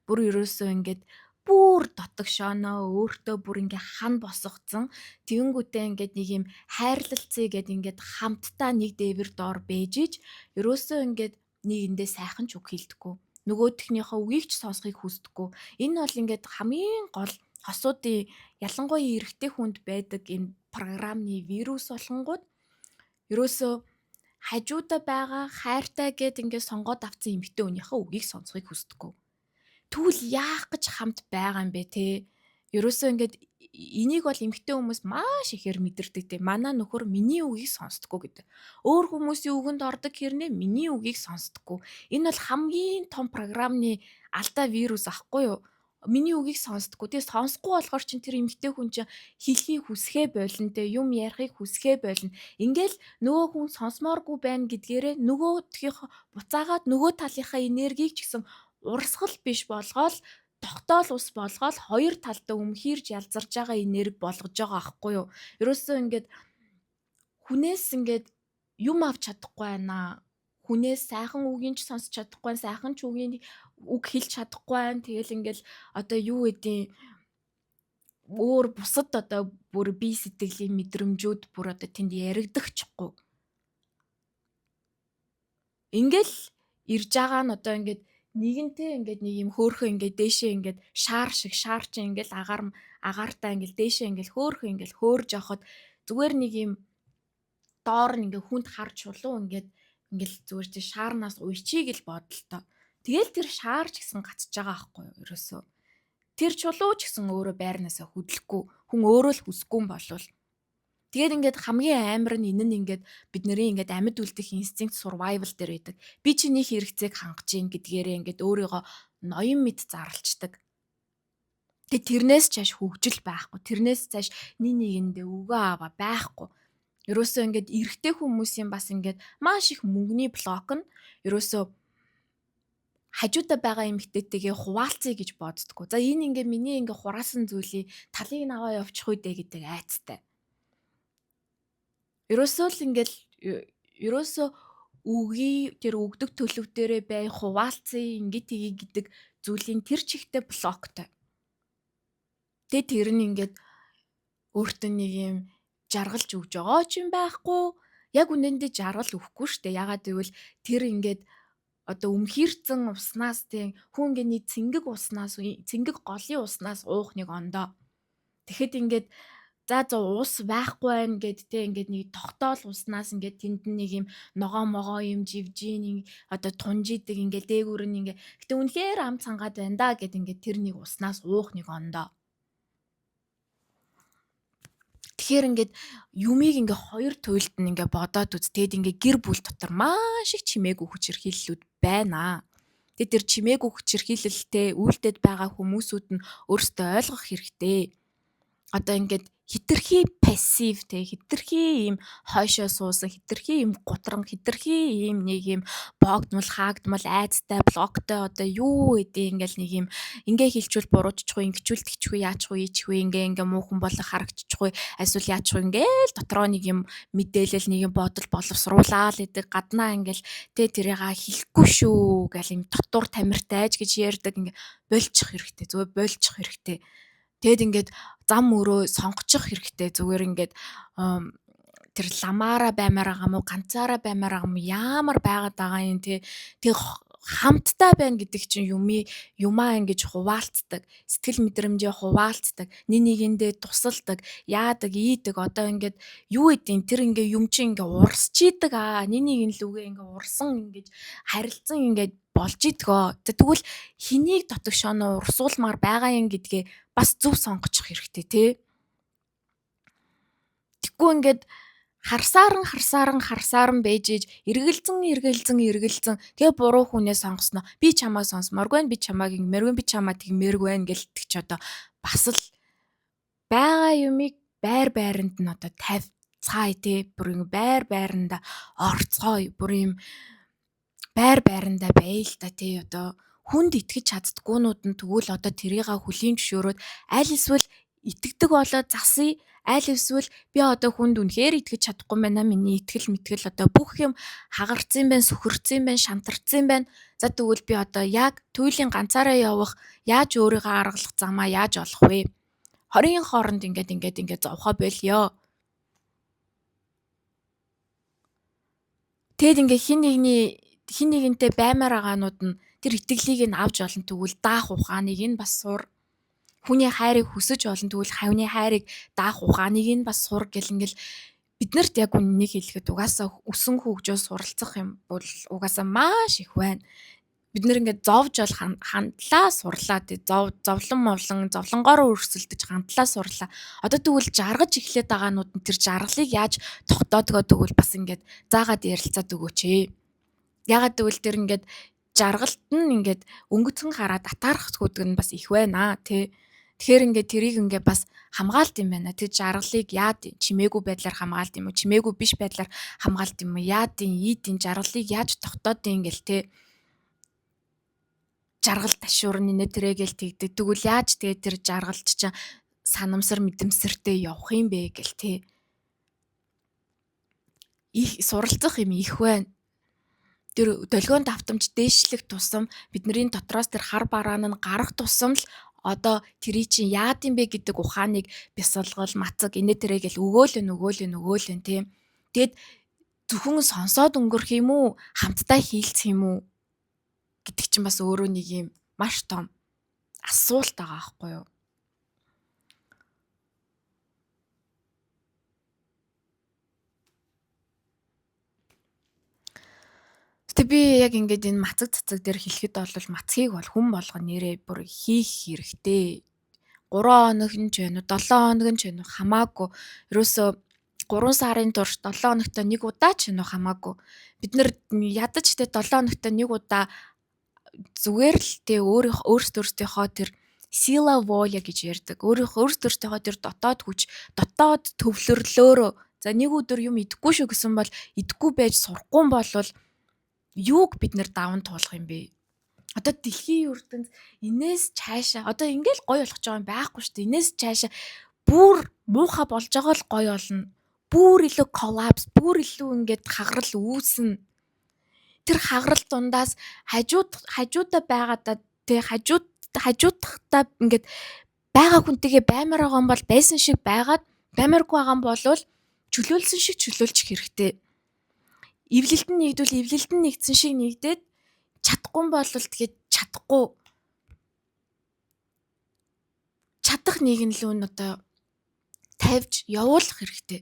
бүр ерөөсөө ингээд бүр дотогшооноо өөртөө бүр ингээ хан босгоцсон. Тэгэнгүүтээ ингээд нэг юм хайрлалцъя гэд ингээд хамтдаа нэг дээвэр доор бэжиж ерөөсөө ингээд нэгэндээ сайхан ч үг хэлдэггүй. Нөгөөхнийхөө үгийг ч сонсохыг хүсдэггүй. Энэ бол ингээд хамгийн гол хосуудын, ялангуяа эрэгтэй хүнд байдаг энэ програмны вирус болонгууд ерөөсөө хажуудаа байгаа хайртай гэд ингээд сонгоод авсан эмэгтэй хүнийхээ үгийг сонсохыг хүсдэггүй. Тэгвэл яах гэж хамт байгаа юм бэ те? Ерөөсөө ингээд энийг бол эмэгтэй хүмүүс маш ихээр мэдэрдэг те. Манай нөхөр миний үгийг сонсдоггүй гэдэг. Өөр хүмүүсийн үгэнд ордог хэрнээ миний үгийг сонсдоггүй. Энэ бол хамгийн том програмны алдаа вирус ахгүй юу? Миний үгийг сонсдоггүй. Тэгээ сонсохгүй болохоор чинь тэр эмэгтэй хүн чинь хэлхийг хүсхээ болно те, юм ярихыг хүсхээ болно. Ингээл нөгөө хүн сонсомооргүй байна гэдгээрээ нөгөөдгийнх буцаагаад нөгөө талынхаа энергийг ч гэсэн урсгал биш болгоол тогтоол ус болгоол хоёр талдаа өмхийрж ялзарж байгаа энерги болгож байгаа аахгүй юу. Ерөөсөө ингээд хүнээс ингээд юм авч чадахгүй байна. Хүнээс сайхан үгийг ч сонсч чадахгүй, сайхан ч үгийг үг хэлж чадахгүй байна. Тэгэл ингээл одоо юу гэдیں өөр бусад одоо бүр бие сэтгэлийн мэдрэмжүүд бүр одоо тэнд яригдахчихгүй. Ингээл ирж байгаа нь одоо ингээд нэгэнтээ ингээд нэг юм хөөхөн ингээд дээшээ ингээд шаар шиг шаар чи ингээд агаар агаартай ингээд дээшээ ингээд хөөхөн ингээд хөөрж явхад зүгээр нэг юм доор нь ингээд хүнд хар чулуу ингээд ингээл зүгээр чи шаарнаас уйчиг л бодолтой. Тэгэл тэр шаар ч гэсэн гацж байгаа байхгүй юу ерөөсөө. Тэр чулуу ч гэсэн өөрөө байрнаасаа хөдлөхгүй хүн өөрөө л хүсэхгүй юм болвол. Тэгээд ингээд хамгийн амар нь энэ нь ингээд бидний ингээд амьд үлдэх инстинкт survival дээр байдаг. Би чиний хэрэгцээг хангаж гин гэдгээрээ ингээд өөрийгөө ноён мэд зарлцдаг. Тэгээд тэрнээс чааш хөгжил байхгүй. Тэрнээс цааш нэг нэгэндээ өгөө аваа байхгүй. Ерөөсөө ингээд эрэгтэй хүмүүсийн бас ингээд маш их мөнгөний блок нь ерөөсөө хажуудаа байгаа эмэгтэйтэйгээ хуваалцъя гэж боддгоо. За энэ ингээ миний ингээ хураасан зүйлийг талыг нь аваа явчих үү дээ гэдэг айцтай. Ерөөсөө л ингээл ерөөсөө үгүй тэр өгдөг төлөв дээрээ бай хуваалцъя ингээ тгий гэдэг зүйлийн тэр чигтээ блоктой. Тэгээ тэр нь ингээд өөртөө нэг юм жаргалж өгж байгаа ч юм байхгүй. Яг үнэндээ жаргал өгөхгүй штэ. Ягаад гэвэл тэр ингээд одоо өмхийрцэн уснаас тийм хүн ингээд нэг цэнгэг уснаас цэнгэг голын уснаас уух нэг ондоо. Тэгэхэд ингээд за за ус байхгүй байна гэд те ингээд нэг тогтоол уснаас ингээд тэнд нэг юм ногоо могоо юм живжийн одоо тунжидэг ингээд дээгүүр нь ингээд гэтэ үнэхээр ам цангаад байна да гэд ингээд тэр нэг уснаас уух нэг ондоо. Тэгэхээр ингээд юмыг ингээ хоёр туйлд нь ингээ бодоод үз. Тэгэд ингээ гэр бүл дотор маш их чимээгүй хүчирхийллүүд байна. Тэгээд тэр чимээгүй хүчирхийлэлтэй үйлдэл байгаа хүмүүсүүд нь өөрсдөө ойлгох хэрэгтэй. Одоо ингээд хитрхи пассив те хитрхи ийм хойшоо суусан хитрхи ийм гутран хитрхи ийм нэг ийм боогдмол хаагдмал айцтай блоктой одоо юу гэдэг ингээл нэг ийм ингээ хилчүүл буруутчихгүй ингэчүүл тэгчихгүй яачихгүй ийчихгүй ингээ ингээ муухан болох харагдчихгүй эсвэл яачихгүй ингээл дотроо нэг юм мэдээлэл нэг юм бодол боловсруулаад идэг гаднаа ингээл те тэрийг хэлэхгүй шүү гэл юм дотуур тамиртайж гэж ярьдаг ингээ болчих хэрэгтэй зүгээр болчих хэрэгтэй. Тэгэд ингээд зам өрөө сонгочих хэрэгтэй. Зүгээр ингээд тэр ламаараа баймаар байгаа мó ганцаараа баймаар байгаа мó ямар байгаад байгаа юм те. Тэг хамтдаа байна гэдэг чинь юмыг юмаа ингэж хуваалцдаг, сэтгэл мэдрэмжээ хуваалцдаг, нэг нэгэндээ тусалдаг, яадаг, ийдэг. Одоо ингээд юу гэдیں тэр ингээ юм чи ингээ урсч идэг аа. Нэг нэг нь лүгээ ингээ урсан ингэж харилцан ингээд болж идгөө. Тэгвэл хэнийг дотогшооно урсуулмаар байгаа юм гэдгээ бас зөв сонгочих хэрэгтэй тий. Тэггүй ингээд харсаар нь харсаар нь харсаар нь байж иж эргэлзэн эргэлзэн эргэлзэн тэгээ буруу хүнээ сонгосноо би чамаа сонсомооргүй байна, би чамааг ингэмээргүй, би чамаа тэгмээргүй байна гэлдэг ч одоо бас л байгаа юмыг байр байранд нь одоо тавьцгаая тий. Бүр ингэ байр байранда орцгоё. Бүр юм байр байрандаа бай л та тий. Одоо хүнд итгэж чаддггүйнүүд нь тэгвэл одоо тэрийг хүлийн зөвшөөрөөд аль эсвэл итгэдэг болоод засъя, аль эсвэл би одоо хүнд үнэхээр итгэж чадахгүй байна, миний итгэл мэтгэл одоо бүх юм хагарцсан байна, сөхөрцөн байна, шантарцсан байна. За тэгвэл би одоо яг туйлын ганцаараа явах, яаж өөрийгөө аргалах замаа яаж олох вэ? 20-ын хооронд ингээд ингээд ингээд зовхоо болёо. Тэгэд ингээ хин нэгний хин нэгэнтэй баймаар байгаанууд нь тэр итгэлийг нь авч олон тэгвэл даах ухааныг нь бас сур. Хүний хайрыг хүсэж олон тэгвэл хавны хайрыг даах ухааныг нь бас сур гэл ингээл биднэрт яг үнэнийг хэлэхэд угаасаа өсөн хөгжөө суралцах юм бол угаасаа маш их байна. Бид нэр ингээд зовж бол хандлаа сурлаа тий, зовлон мовлон зовлонгоор өрсөлдөж хандлаа сурлаа. Одоо тэгвэл жаргаж эхлээд байгаанууд нь тэр жаргалыг яаж тогтоодгоо тэгвэл бас ингээд заагаад ярилцаад өгөөч ээ. Ягаад гэвэл тэр ингээд жаргалт нь ингээд өнгөцгөн хараад атаархах гэдэг нь бас их байна тий. Тэгэхээр ингээд тэрийг ингээд бас хамгаалт юм байна. Тэр жаргалыг яад чимээгүй байдлаар хамгаалт юм уу? Чимээгүй биш байдлаар хамгаалт юм уу? Яадын, ийдийн жаргалыг яаж тогтоодын ингээл тий. Жаргал ташуурн нэ тэрэгээл тэгдэг. Тэгвэл яаж тэгээ тэр жаргалч чинь санамсар мэдэмсэртэй явах юм бэ гэл тий. Их суралцах юм их байна. Тэр долгион давтамж дээшлэх тусам бидний дотроос тэр хар бараан нь гарах тусам л одоо тэрий чинь яад юм бэ гэдэг ухааныг бясалгал, мацаг инээ тэрэгээл өгөөл нь тийм. Тэгэд зөвхөн сонсоод өнгөрөх юм уу, хамтдаа хийлцэх юм уу гэдэг чинь бас өөрөө нэг юм маш том асуулт байгаа байхгүй юу? Гэтэ би яг ингээд энэ мацаг цацаг дээр хэлэхэд бол мацгийг бол хүн болго нэрээ бүр хийх хэрэгтэй. 3 хоног нь ч байна уу, 7 хоног нь ч байна уу хамаагүй. Ерөөсөө 3 сарын турш 7 хоногт нэг удаа ч байна уу хамаагүй. Бид нэр ядаж тэ 7 хоногт нэг удаа зүгээр л тэ өөрсдийнхөө тэр сила воля гэж ярьдаг. Өөрсдийнхөө тэр дотоод хүч, дотоод төвлөрлөөрөө за нэг өдөр юм идэхгүй шүү гэсэн бол идэхгүй байж сурахгүй болвол юуг бид нэр даван туулах юм бэ? Одоо дэлхийн ертөнц энээс цаашаа одоо ингээл гоё болох гэж байгаа юм байхгүй шүү дээ. Энээс цаашаа бүр муухай болж байгаа л гоё болно. Бүр илүү коллапс, бүр илүү ингээд хагарал үүснэ. Тэр хагарал дундаас хажуудаа байгаадаа тэ хажуудахтаа ингээд байгаа хүнтэйгээ баймаар байгаа юм бол байсан шиг байгаад баймааргүй байгаа юм бол чөлөөлсөн шиг чөлөөлчих хэрэгтэй. Эвлэлт нь нэгдвэл эвлэлт нь нэгдсэн шиг нэгдээд чадахгүй бол тэгээд чадахгүй чадах нэг нь л үн одоо тавьж явуулах хэрэгтэй.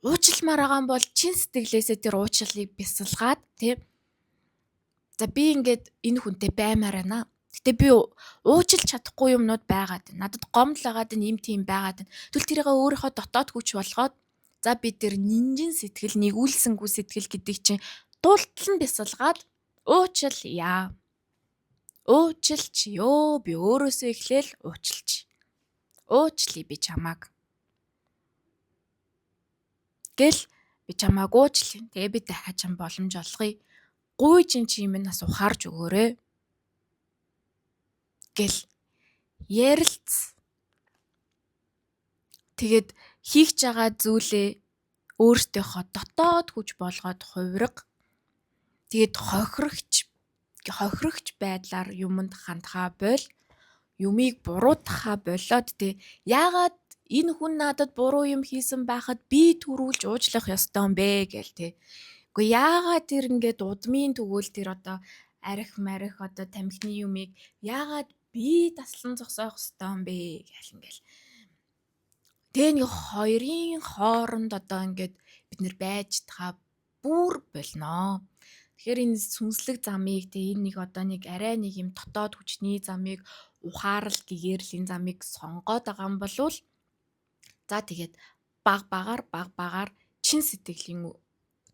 Уучламаар байгаа юм бол чин сэтгэлээсээ тэр уучлалыг бясалгаад тий. За би ингээд энэ хүнтэй баймаар байна. Гэтэ би уучлж чадахгүй юмнууд байгаад байна. Надад гомдол байгаад байна, ийм тийм байгаад байна. Тэгвэл тэрийг өөрийнхөө дотоод хүч болгоод за би тэр нинжин сэтгэл, нэгүүлсэнгүй сэтгэл гэдэг чинь дуултал нь бясалгаад уучлая. Уучлч ёо, би өөрөөсөө эхлээл уучлч. Уучлая би чамааг. Гэл би чамааг уучлая. Тэгээ би дахиад чам боломж олгоё. Гуйж ин чи юм нас ухаарч өгөөрэй. Гэл ярилц. Тэгээд хийх байгаа зүйлээ өөртөөхөө дотоод хүч болгоод хувирга. Тэгээд хохирогч байдлаар юмд хандхаа боль, юмыг буруутгахаа болоод тэ яагаад энэ хүн надад буруу юм хийсэн байхад би төрүүлж уучлах ёстой юм бэ гээл тэ. Үгүй яагаад тэр ингээд удмын тэгвэл тэр одоо арх марих одоо тамхины юмыг яагаад би таслан зогсоох ёстой юм бэ гээл ингээл. Тэгээ нэг хоёрын хооронд одоо ингээд бид нэр байж тахаа бүр болноо. Тэгэхээр энэ сүнслэг замыг тэ энэ нэг одоо нэг арай нэг юм дотоод хүчний замыг ухаарал гэгэрлийн замыг сонгоод байгаа юм болвол за тэгээд баг багаар чин сэтгэлийн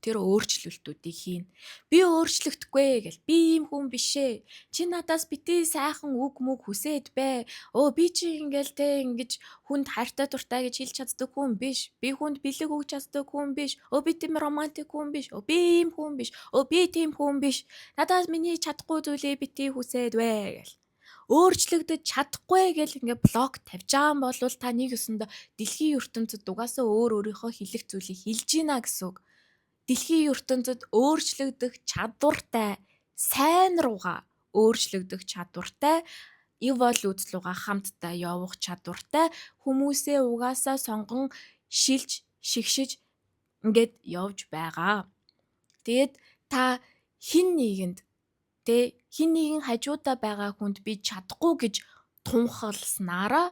тэр өөрчлөлтүүдийг хийн. Би өөрчлөгдөхгүй гэл. Би ийм хүн биш ээ. Чи надаас битгий сайхан үг мүг хүсээд бай. Өө би чи ингээл те ингэж хүнд хайртай дуртай гэж хэлж чаддаг хүн биш. Би хүнд бэлэг өгч чаддаг хүн биш. Өө би тийм романтик хүн биш. Өө би ийм хүн биш. Өө би тийм хүн биш. Надаас миний чадахгүй зүйлээ битгий хүсээд бай гэл. Өөрчлөгдөж чадахгүй гэл ингээ блок тавьж байгаа юм бол та нэг ёсондоо дэлхийн ертөнцид угаасаа өөр өөрийнхөө хэлэх зүйлийг хэлж гинэ гэсэн үг. Дэлхийн ертөнцид өөрчлөгдөх чадвартай, сайн руугаа өөрчлөгдөх чадвартай, эволюц руугаа хамтдаа явах чадвартай хүмүүсээ угаасаа сонгон шилж, шигшиж ингээд явж байгаа. Тэгээд та хин нэгэнд тэ хин нэгэн хажуудаа байгаа хүнд би чадахгүй гэж тунхагласнараа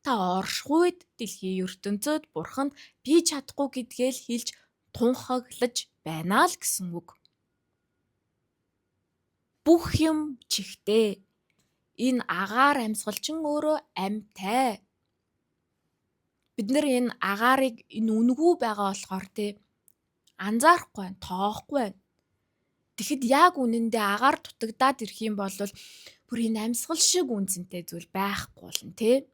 та оршихуйд дэлхийн ертөнцид бурханд би чадахгүй гэдгээ л хэлж тунхаглаж байна л гэсэн үг. Бүх юм чихтэй. Энэ агаар амьсгал чинь өөрөө амьтай. Бид нар энэ агаарыг энэ үнэгүй байгаа болохоор те анзаарахгүй байна, тоохгүй байна. Тэгэхэд яг үнэндээ агаар дутагдаад ирэх юм бол бүр энэ амьсгал шиг үн цэнтэй зүйл байхгүй болно те.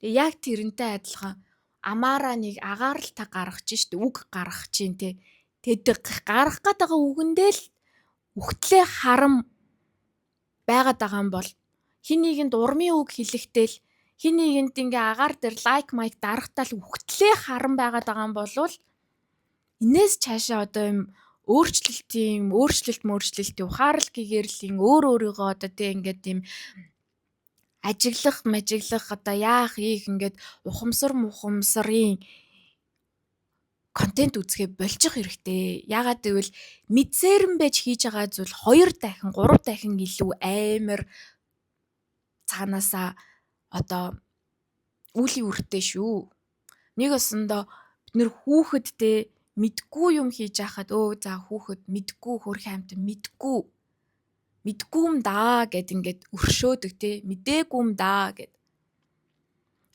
Тэгээ яг тэрнтэй адилхан амаараа нэг агаар л та гаргаж штэ, үг гаргах чинь те. Тэгэд гаргах гээд байгаа үгэндээ л үхтлээ харам байгаад байгаа юм бол хин нэгэнд урмын үг хэлэхдээ л хин нэгэнд ингээ агаар дээр лайк майк дарахтаа л үхтлээ харам байгаад байгаа юм бол энээс цаашаа одоо юм өөрчлөлтийн өөрчлөлт мөрчлөлтийн ухаарал гэгэрлийн өөр өөрийгөө одоо тэг ингээд юм ажиглах мажиглах одоо яах ийх ингээд ухамсар мухамсарын контент үзэхээ болчих хэрэгтэй. Яагаад гэвэл мэдсээр нь байж хийж байгаа зүйл 2 дахин 3 дахин илүү амар цаанаасаа одоо үлийн үртэй шүү. Нэг осондоо бид нэр хүүхэд те мэдгүй юм хийж яхад өө за хүүхэд мэдгүй хөрх амт мэдгүй мэдгүй юм даа гэд ингээд өршөөдөг те мдээгүй юм даа гэд.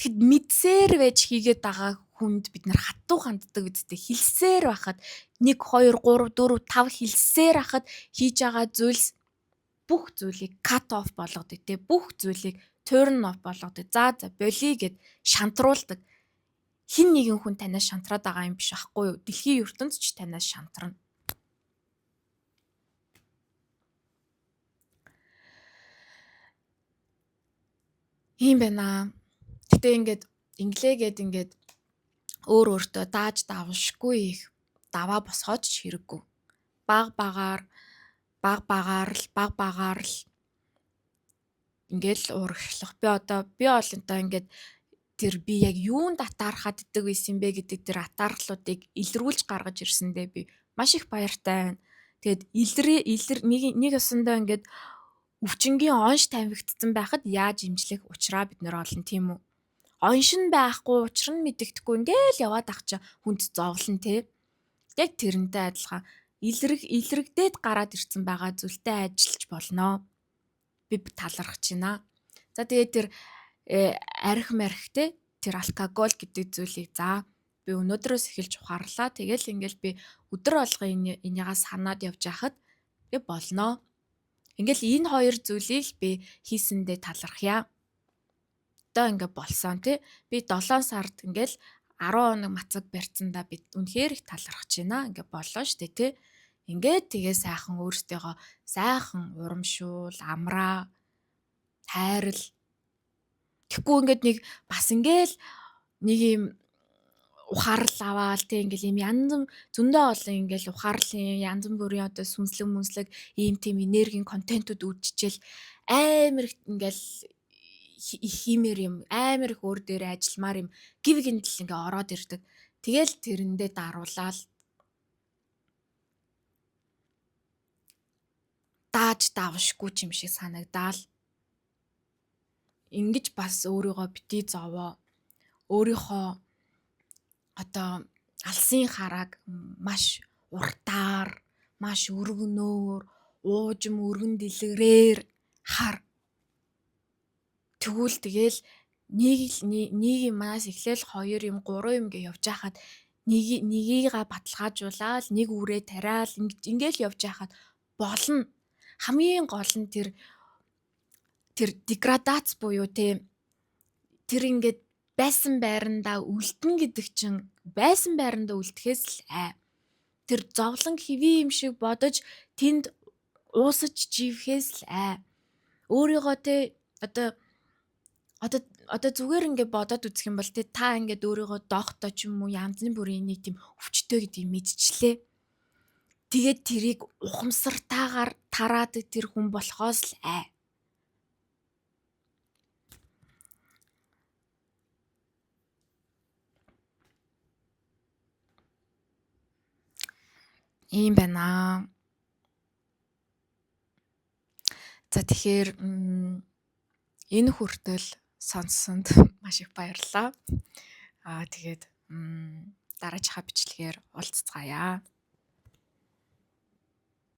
Тэгэхэд мэдсээр байж хийгээд байгаа хүнд бид нар хатуу ханддаг үсттэй. Хэлсээр байхад 1 2 3 4 5 хэлсээр байхад хийж байгаа зүйлс бүх зүйлийг cut off болгодог те, бүх зүйлийг turn off болгодог. За за болиё гэд шантруулдаг. Хин нэгэн хүн танаас шантраад байгаа юм биш байхгүй юу? Дэлхийн ертөнц ч танаас шантрана. Ийм байна. Гэтэ ингээд инглээгээд ингээд өөр өөртөө дааж давшгүй их даваа босгооч ч хэрэггүй. Баг багаар баг багаар л баг багаар л ингээл урагшлах. Би одоо би олонтоо ингээд тэр би яг юунд атаархаад идэг байсан бэ гэдэг тэр атаархлуудыг илрүүлж гаргаж ирсэндээ би маш их баяртай байна. Тэгээд илрээ илэр нэг нэг ёсондоо ингээд өвчнгийн онш тамхигдсан байхад яаж имжлэх учраа бид нэр олно тийм үү? Онш нь байхгүй, учир нь мэдэгдэхгүй ингээл яваад ах чи хүнд зовлон те. Яг тэрнтэй адилхан илрэг илрэгдээд гараад ирсэн байгаа зүйлтэй ажиллаж болно. Би талархаж байна. За тэгээд тэр арх марх те тэр алкоголь гэдэг зүйлийг за би өнөөдрөөс эхэлж ухаарлаа. Тэгэл ингээл би өдөр болгон энийгээ санаад явж байхад би болно. Ингээл энэ хоёр зүйлийг би хийсэндээ талархъя. Одоо ингээ болсон тий. Би 7 сард ингээл 10 хоног мацаг барьцсандаа би үнэхээр их талархаж байна. Ингээ боллоо штэ тий. Ингээд тэгээ сайхан өөртөөгөө сайхан урамшуул, амраа, хайрл. Тэгэхгүй ингээд нэг бас ингээл нэг юм ухаарл аваал тий ингээл ийм янз зөндөө олон ингээл ухаарлын янз бүрийн одоо сүнслэг мүнслэг ийм тийм энергийн контентууд үүсчихэл амар их ингээл их хиймээр юм амар их өөр дээр ажилламаар юм гів гинтл ингээ ороод ирдэг. Тэгэл тэрэндээ даруулаад дааж давшгүй ч юм шиг санагдаал. Ингэж бас өөрийгөө бити зовоо. Өөрийнхөө одоо алсын харааг маш уртаар, маш өргөнөөр, уужим өргөн дэлгэрээр хар. Тэгвэл тэгэл нэг нэг юмнаас эхлээл 2 юм 3 юм гэ явж байхад нэг нэгийга баталгаажуулаад нэг үрээ тариал ингээл явж байхад болно. Хамгийн гол нь тэр деградац буюу те тэр ингээд байсан байрандаа үлдэн гэдэг чинь байсан байрандаа үлдэхээс л ай. Тэр зовлон хэвийн юм шиг бодож тэнд уусаж живхээс л ай. Өөрийгөө те одоо одоо зүгээр ингээд бодоод үзэх юм бол те та ингээд өөрийгөө доохтой ч юм уу янз бүрийн нэг тийм өвчтөй гэдгийг мэдчихлээ. Тэгээд тэрийг ухамсартаагаар тараадаг тэр хүн болохоос л ай. Ийм байна. За тэгэхээр энэ хүртэл сонссонд маш их баярлалаа. Аа тэгээд дараачихаа бичлэгээр уулзцаая.